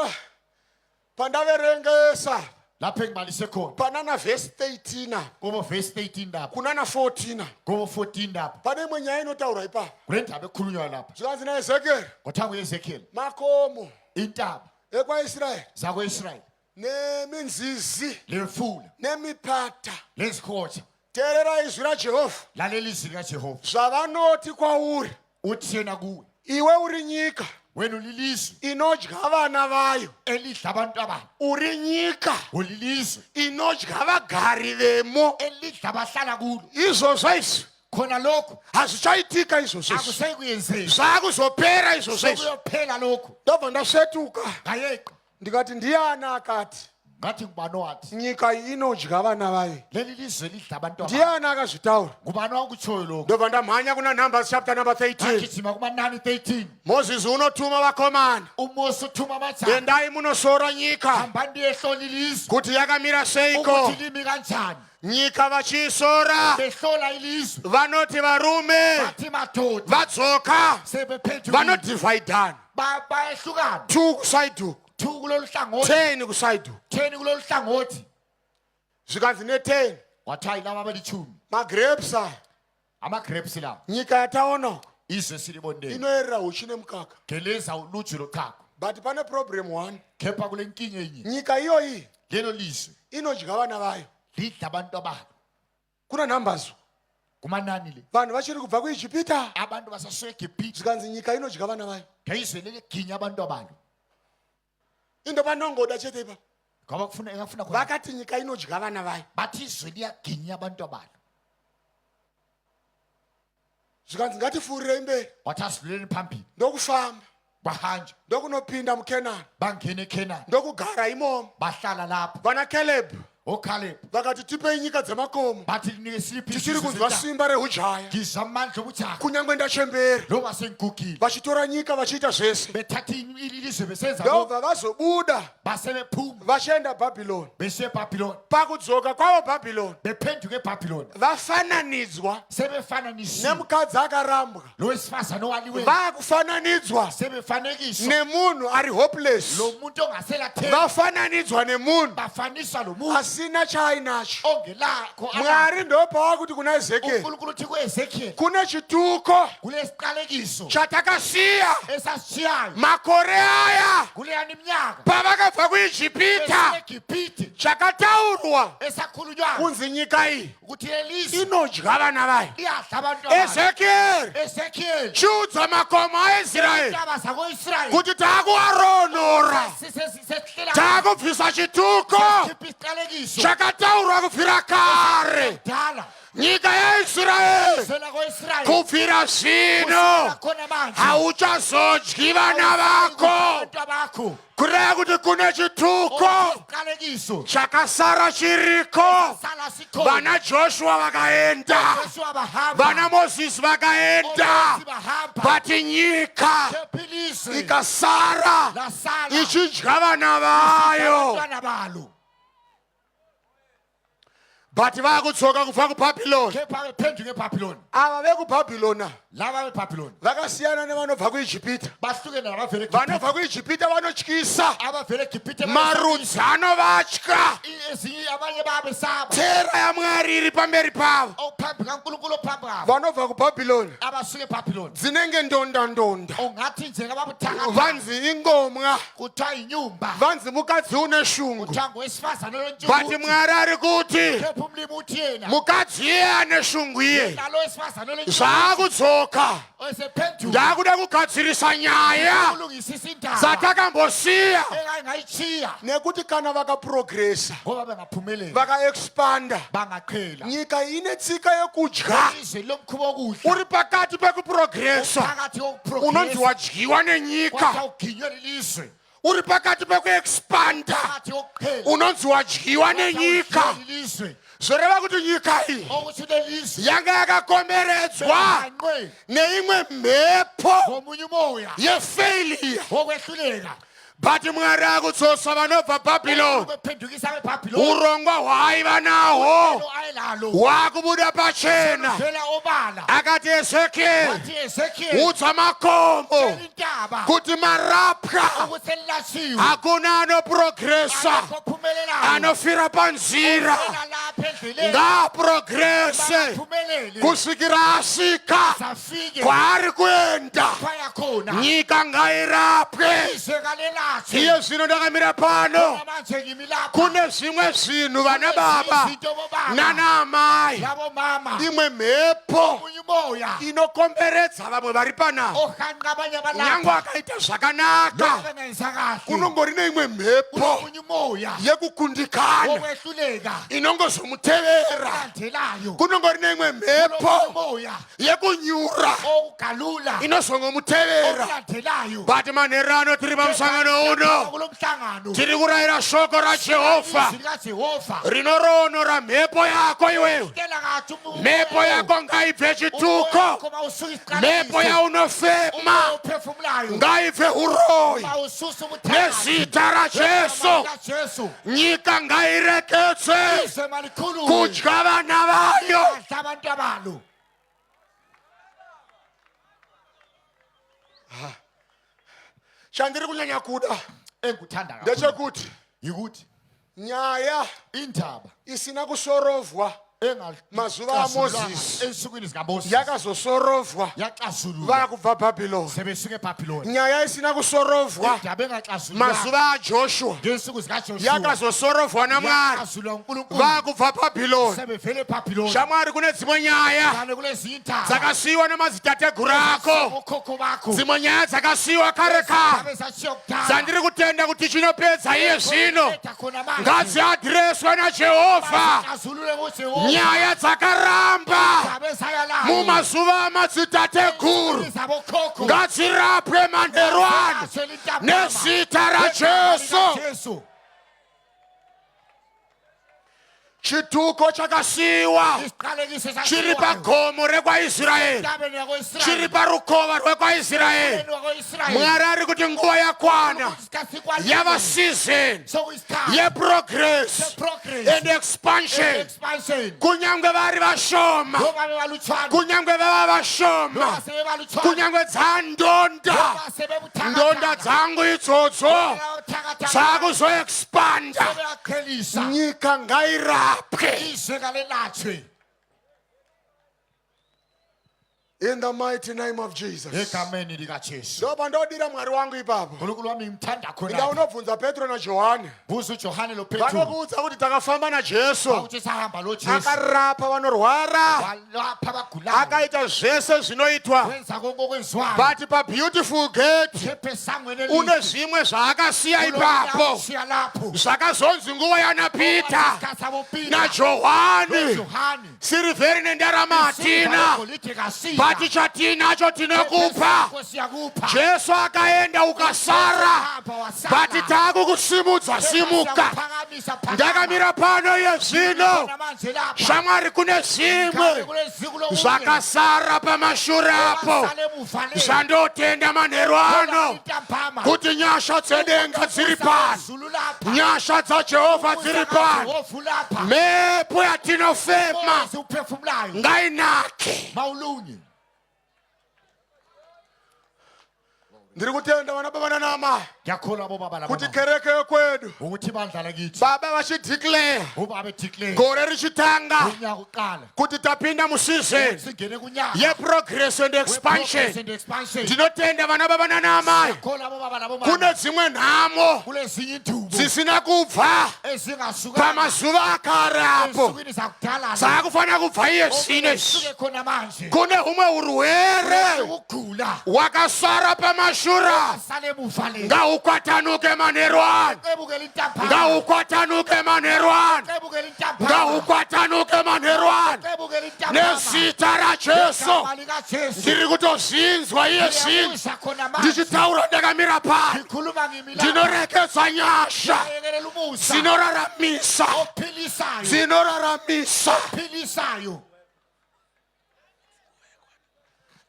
pandaverengesa Lapho engibalise khona. panana vhesi 13 apa, Kubo verse 13 lapha. kunana 14 apa. Kubo 14 lapha. Pane imwe nyaya inotaurwa ipapo. Kule ndaba ekhulunywa lapha. Zvikanzi naEzekieri, Kwathiwa kuEzekiel makomo intaba ekwaIsraeri zakwa-Israyeli neminzizi lemfula nemipata, lezikhotha teerera izwi raJehovha lalela izwi likaJehova zvavanoti kwauri, uthi yena kuwe iwe uri nyika wena ulilizwe inodya vana vayo, elidla abantu abayo Uri nyika ulilizwe inodya vagari vemo. elidla abahlala kulo Izvozvo izvi khona lokhu hazvichaitika izvozvo izvi. akuseyikuyenzeka Zvakuzopera izvozvo izvi. sekuyophela lokhu Ndobva ndasvetuka ngayeqa ndikati ndiani akati ngathi ngubani owathi nyika iyi inodya vana vayo? leli lizwe lidla abantu abayo Ndiani akazvitaura? ngubani wakutshoyo lokhu Ndobva ndamhanya kuna Numbers chapter number 13. ngagijima kumanani 13 Moses unotuma vakomana. uMose uthuma amajaha Endai munosora nyika hambani niyehlola ilizwe kuti yakamira seiko. ukuthi limi kanjani Nyika vachiisora behlola ilizwe vanoti varume bathi madoda vadzoka sebephendukile vanodhivhaidhana. Bayehlukana 2 kuside uku, 2 kulolu hlangothi 10 kuside uku. 10 kulolu hlangothi Zvikanzi ne10 kwathiwa yilaba abalitshumi magrapes aya, ama-grapes lawo nyika yataona uku izwe silibonile inoyerera huchi nemukaka. geleza uluju lochago But pane problem one, kepha kule nkinga enye nyika iyoyi lelo lizwe inodya vana vayo. lidla abantu abalo Kuna Numbers kumanani le vanhu vachiri kubva kuIjipita. Abantu basasuka eGibhithe. Zvikanzi nyika inodya vana vayo. Ngeyizwe leliginya abantu abalo. Indo panongoda chete ipapo. Ngoba kufuna engafuna khona Vakati nyika inodya vana vayo. Bathi izwe liyaginya abantu abalo. Zvikanzi ngatifuurirei mberi. Wathi asidluleni phambili. Ndokufamba, Kwahanjwa. ndokunopinda muKenani, Bangena eKhenani. ndokugara imomo. Bahlala lapho. Vana Caleb oCaleb vakati tipei nyika dzemakomo, bathi linike siliphi tichiri kunzwa simba reujaya, ngizwa amandla obujaha kunyange ndachembera. loba sengigugile. Vachitora nyika vachiita zvese. Bethatha ilizwe besenza lokhu. Ndobva vazobuda Basebephuma vachienda Bhabhiloni. besiye eBhabhiloni. Pakudzoka kwavo Bhabhiloni, Bephenduka eBhabhiloni vafananidzwa sebefananisiwe nemukadzi akarambwa, lo wesifazane owaliweyo. vakufananidzwa Sebefanekiswa nemunhu ari hopeless, lo muntu ongaselathemba. vafananidzwa nemunhu Bafaniswa lo muntu asina chaainacho. ongelakho. Mwari ndopawakuti kuna Ezekieri, uNkulunkulu uthi ku-Ezekiel kune chituko kulesiqalekiso Chatakasiya esasishiyayo makore aya kuleyani iminyaka pavakabva kuIjipita, eGibhithe chakataurwa esakhulunywayo kunzi nyika iyi ukuthi lelizwe inodya vana vayo. liyadla abantu abayo. Ezekieri, Ezekiel chiudza makomo aIsraeri intaba zako-Israyeli kuti taakuaronora, sesihlela taakubvisa chituko sikhipha isiqalekiso chakataurwa kubvira kare. dala. Nyika yaIsraeri Izwe lako-Israyeli kubvira zvino khona manje hauchazodyi vana vako, abantu abakho. kureva kuti kune chituko. Isiqalekiso. Isiqalekiso Chakasara chiriko. sala sikhona. Vana Joshua vakaenda, Joshua bahamba. vana Mozisi vakaenda, oMose bahamba. but nyika Kepha ilizwe ikasara lasala ichidya vana vayo. abantwana balo. But vakudzoka kubva kuBhabhiloni. Kepha bephenduka eBhabhiloni. Ava vekubhabhilona Laba beBhabhiloni vakasiyana nevanobva kuIjipita. bahlukene nabavela eGibhithe. Vanobva kuIjipita vanotyisa, Abavela eGibhithe marudzi anovatya. ezinye abanye babesaba. Tera yaMwari iri pamberi pavo. Ophambi kaNkulunkulu ophambi kwabo. Vanobva kubhabhiloni Abasuka eBhabhiloni. dzinenge ndonda ndonda, Ungathi nje ngababuthakathaka. Vanzi ingomwa, Kuthiwa inyumba. vanzi mukadzi une shungu. Kuthiwa ngowesifazane But olontshukuthi. Mwari ari kuti Kepha umlimi uthi yena. mukadzi iye ane shungu iye Nalo wesifazane olontshukuthi. zvaakudzoka, Osephenduka. ndakuda kugadzirisa nyaya Ulungisisa indaba. dzatakambosiya. Engayingayitshiya. Nekuti kana vakaprogresa, Ngoba bengaphumeleli. vakaexpanda, Bangaqhela. nyika ine tsika yekudya. Izwe lomkhuba wokudla. Uri pakati pekuprogresa, Phakathi unonzi kokuprogresa. wadyiwa nenyika. Kwathiwa uginywe lilizwe. Uri pakati pekuexpanda, Phakathi kokuqhela. unonzi wadyiwa nenyika. Kwathiwa uginywe lilizwe. Zvoreva kuti nyika iyi Okuthi lelizwe. yanga yakakomberedzwa Benqwe neimwe mhepo ngomunye umoya. yefailure. Wokwehluleka. But Mwari akudzosa vanobva Bhabhiloni, Ukuphendukisa abeBhabhiloni. urongwa hwaaiva nahwo Uhlelo ayelalo. hwakubuda pachena. Vela obala. Akati Ezekieri, Wathi Ezekiel. udza makomo Tshela intaba. kuti marapwa, Ukuthi elilashiwe. hakuna anoprogresa Akekho ophumelelayo. anofira panzira. Vela lapha endleleni. Ngaaprogrese Bangaphumeleli. kusvikira asvika Safike. kwaari kuenda. Phaya khona. Nyika ngairapwe. Izwe kalelahle. Iye zvino ndakamira pano, Manje ngimi lapha. kune zvimwe zvinhu vana baba Izinto bobaba. nana amai, Labo mama. imwe mhepo Omunye umoya. inokomberedza vamwe vari panapa. Ohanqa abanye Nyange abalapha. akaita zvakanaka, Bengenza kahle. kunongori neimwe mhepo Kunomunye umoya. yekukundikana Wokwehluleka. inongozomutevera. Landelayo. Kunongori neimwe mhepo Kunomunye umoya. yekunyura Okugalula. inozongomutevera. Okulandelayo. But manheru ano tiri pamusangano uno, Kulo mhlangano. tiri kurayira shoko raJehovha Izwi likaJehova. rinoroonora mhepo yako iwewe. Tshela kathi umoya. Mhepo yako ngaibve chituko, mhepo yaunofema uphefumulayo ngaibve uroyi. mawususa ubuthakathi Nezita raJesu, Jesu nyika ngaireketse izwe malikhulume kudya vana vayo. Badla abantu abalo. Chandiri kunyanya kuda Engikuthanda kakhulu ndechekuti yikuthi nyaya indaba isina kusorovwa mazuva aMozisi ensukwini zikaMoses yakazosorovwa yaxazululwa vakubva Bhabhiloni. sebesuka eBhabhiloni. Nyaya isina kusorovwa Indaba engaxazululwa Mazuva aJoshua ngensuku zikaJoshua yakazosorovwa naMwari yaxazululwa uNkulunkulu vakubva Bhabhiloni. sebevele eBhabhiloni. Shamwari, kune dzimwe nyaya Kane kulezi indaba dzakasiyiwa nemadzitateguru ako, okhokho bakho dzimwe nyaya dzakasiyiwa kare kare zabe zashiya kudala dzandiri kutenda kuti chinopedza iye zvino Qeda khona manje. ngadziadhireswe naJehovha. Baxazulule ngoJehova. Nyaya dzakaramba Zabe zayalayo. mumazuva amadzitateguru Zabokhokho. ngadzirapwe manheru ano nezita raJesu. Jesu. Chituko chakasiyiwa Isiqalekiso chiri esasiwayo. pagomo rekwaIsraeri, Entabeni yakwa-Israyeli. chiri parukova rwekwaIsraeri. Entabeni yakwa-Israyeli. Mwari ari kuti nguva yakwana, Isikhathi sikwanele. yava season Sokuyisikhathi. yeprogress Se-progress. and expansion. Expansion. Kunyange vari vashoma, Noma bebalutshwane. kunyange vava vashoma, Noma sebebalutshwane. kunyange dzandonda, Noma sebebuthakathaka. ndonda dzangu idzodzo Sebebuthakathaka. dzakuzoexpanda. Sebeyaqhelisa. Nyika ngairapwe. Izwe kalelatshwe. In the mighty name of Jesus. Egameni likaJesu. Ndopandodira Mwari wangu ipapo. Nkulunkulu wami ngimthanda Inda khona. unobvunza Petro naJohani, Buza uJohane loPetru. vanokuudza kuti takafamba naJesu, Ukuthi sahamba loJesu. Akarapa vanorwara, Walapha abagulayo. akaita zvese zvinoitwa. Wenza konke okwenziwayo. But pabeautiful gate Kepha esangweni une elihle. zvimwe zvaakasiya ipapo Siya lapho. zvakazonzi nguva yana Pita Isikhathi saboPeter naJohani, noJohane. sirivheri nendarama hatina, Igolide kasina. but chatinacho tinokupa. Nkosi yakupa. Jesu akaenda ukasara, Hamba wasala. but taakukusimudza, simuka. Siyakuphakamisa. Phakamisa, phakama. Ndakamira pano iye zvino. Khona manje lapha. Shamwari, kune zvimwe Kuleziku lokunye. zvakasara pamashure apo Okwasala emuva le. zvandotenda manheru ano Intambama. kuti nyasha dzedenga dziri pano, Zulu lapha. nyasha dzaJehovha dziri pano. Jehovha lapha. Mhepo yatinofema Umoya esiwuphefumulayo. ngainake. Mawulunye. Ndiri kutenda vana baba nanamai Ngiyakholwa bobaba labo kuti mama. kereke yekwedu, Ukuthi ibandla lakithi. baba vachideclare Ubaba edeclare. gore richitanga Unyaka uqala. kuti tapinda museason Singene kunyaka. yeprogress and We-progress expansion. and expansion. Ndinotenda vana baba nanamai, Ngiyakholwa bobaba labo mama. kune dzimwe nhamo Kulezinye intubo dzisina kubva ezingasukanga pamazuva akare apo, ensukwini zakudala. dzakufanira kubva iye zvino izvi. Suke khona manje. Kune humwe urwere Ukugula. hwakasara pamashura, Sale emuva le. ngahukwatanuke manheru ano, Ebukela intambama. ngahukwatanuke manheru ano, Ebukela intambama. ngahukwatanuke manheru ano Ebukela intambama. nezita raJesu. Igama likaJesu. Ndiri kutozvinzwa iye zvino Ngiyakuzwa khona manje. ndichitaura ndakamira pano. Ngikhuluma ngimi lapha. Ndinorekedza nyasha Ayekelela umusa. dzinoraramisa, Ophilisayo. dzinoraramisa Ophilisayo.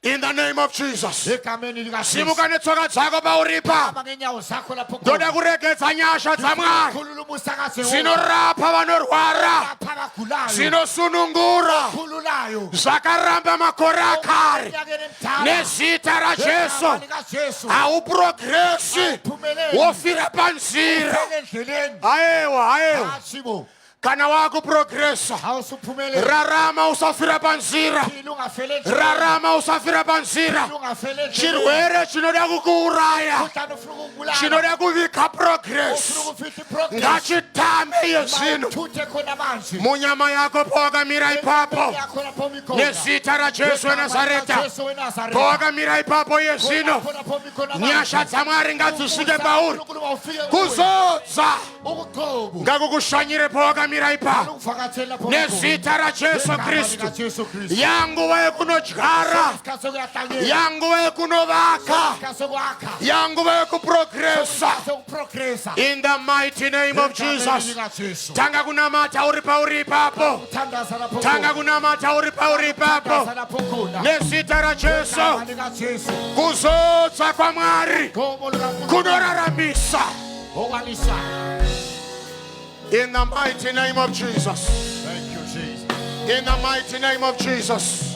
In the name of Jesus. Egameni likaJesu. Simuka netsoka dzako pauri pa. Hamba ngenyawo zakho lapho Ndoda khona. kuregedza nyasha dzaMwari Khulula umusa kaJehova. dzinorapa vanorwara, Lapha abagulayo. dzinosunungura Khululayo. zvakaramba makore akare Eminyakeni emidala. nezita raJesu. Egama likaJesu. Hauprogresi Awuphumeleli. wofira panzira. Phela endleleni. Aiwa, aiwa. Hatshi bo. Kana wakuprogresa, Awusuphumeleli. rarama usafira panzira. Phila ungafeli endleleni. Rarama usafira panzira. Phila ungafeli endleleni. Chirwere chinoda kukuuraya, Umkhuhlane ufuna ukukubulala. chinoda kuvika progress, Ufuna ukufihla iprogress. ngachitame iye zvino Mawuthuthe khona manje. munyama yako pawakamira ipapo Yakho lapho umi khona. nezita raJesu Egama weNazareta. likaJesu weNazaretha. Pawakamira ipapo iye zvino, Khona lapho umi khona manje. nyasha dzaMwari ngadzisvike pauri. uNkulunkulu mawufike kuwe. Kuzodza Ukugcobo. ngakukushanyire pawakamira ipapo Ukuvakatshela lapho umi khona. nezita raJesu Egama Kristu. likaJesu Kristu. Yanguva yekunodyara, Isikhathi sokuyahlanyela. yanguva yekunovaka, Isikhathi sokwakha. yanguva yekuprogresa Isikhathi sokuprogressa. in the mighty name of Egameni Jesus. likaJesu. Tanga kunamata uri pauri ipapo. Thandaza lapho Tanga khona. kunamata uri pauri ipapo Thandaza lapho khona. nezita raJesu. Egama likaJesu. Kuzodza kwaMwari Gomo likaNkulunkulu. kunoraramisa Okwalisayo. in the mighty name of Jesus. Thank you, Jesus. In the mighty name of Jesus.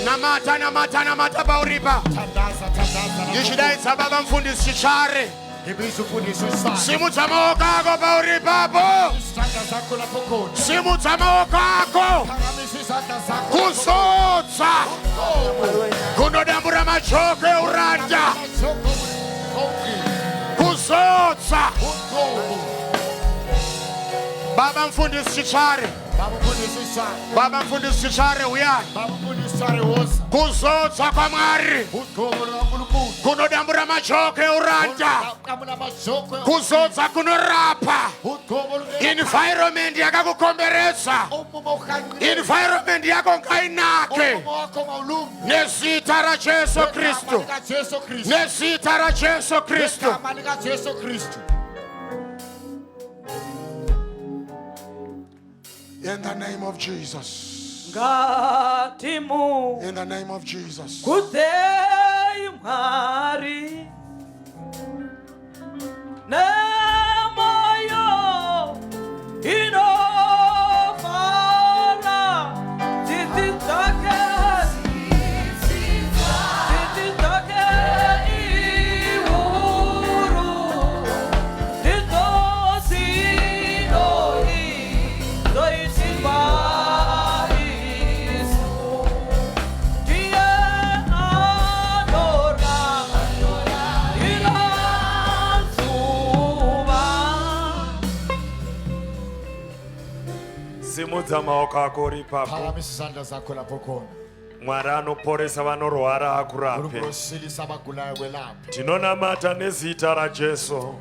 Namata, namata, namata pauripa. Thandaza, thandaza lapho khona. Ndichidaidza baba mufundisi Chichare. Ngibiza umfundisi uSisane. Simudza maoko ako pauri ipapo. Izandla zakho lapho khona. Simudza maoko ako. Phakamisa izandla zakho. Kuzodza kunodambura majoko euranda. Kuzodza. Baba mufundisi Chichare. Baba umfundisi uSisane. Baba mufundisi Chichare, uyai. Baba umfundisi uSisane woza. Kuzodza kwaMwari Ugcobo lukaNkulunkulu. kunodambura majoko euranda. Qamula amajoko. Kuzodza kunorapa Ugcobo luka- environment yakakukomberedza. Umumo ohanqile. Environment yako ngainake Umumo wakho mawulunge. nezita raJesu Kristu. Egama likaJesu Kristu. Nezita raJesu Kristu. Egama likaJesu Kristu. In the name of Jesus. Ngatimu In the name of Jesus. kudzei Mwari nemoyo inofara tsitsi dzake, tsitsi dzake ihuru ndidzo dzinoizoitirwa isu. Ndiye anora irazuva. Simudza maoko ako uri ipapo. Phakamisa izandla zakho lapho khona. Mwari anoporesa vanorwara akurape. uNkulunkulu osilisa abagulayo kwelaphe. Tinonamata nezita raJesu,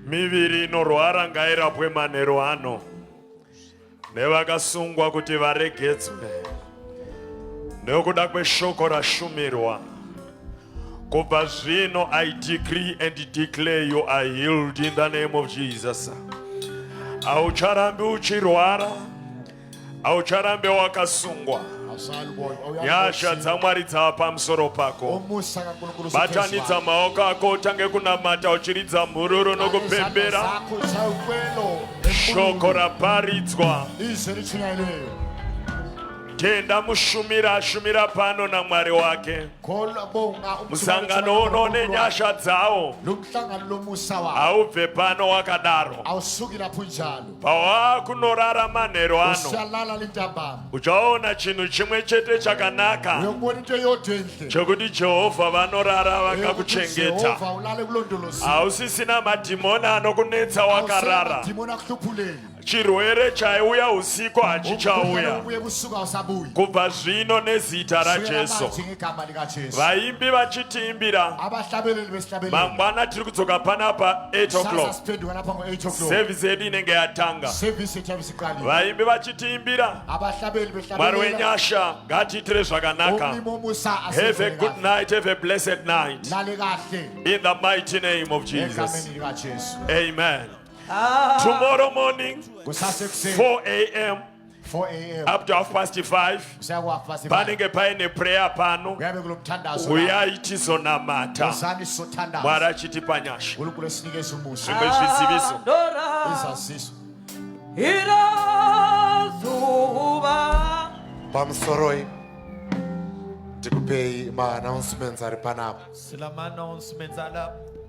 miviri inorwara ngairapwe manheru ano, nevakasungwa kuti varegedzwe nekuda kweshoko rashumirwa. Kubva zvino I decree and declare you are healed in the name of Jesus. Haucharambi uchirwara, haucharambi wakasungwa. Nyasha dzaMwari dzava pamusoro pako. Batanidza maoko ako utange kunamata uchiridza mhururu nokupembera. Shoko raparidzwa. Tenda mushumira ashumira pano naMwari wake. Musangano uno nenyasha dzawo haubve pano wakadaro. Pawakunorara manheru ano uchaona chinhu chimwe chete chakanaka chekuti Jehovha vanorara vakakuchengeta. Hausisina madhimoni anokunetsa wakarara. Chirwere chaiuya usiku hachichauya kubva zvino nezita raJesu. Vaimbi vachitiimbira mangwana tiri kudzoka panapa 8 o'clock service yedu inenge yatanga. Vaimbi vachitiimbira Mwari wenyasha ngatiitire zvakanaka. Have a good night, have a blessed night. In the mighty name of Jesus. Amen. Tomorrow morning, 4 a.m. 4 a.m. up to half past 5 kusiya ku half past 5 panenge paine prayer pano kuyabe kulomthandazo uyai tizonamata uzani sizothandaza Mwari achitipa nyasha uNkulunkulu esinikeza umusa zvimwe zviziviso Dora izaziso irazuva Pamusoroi ndikupei maannouncements ari panapa. Silama announcements alapha.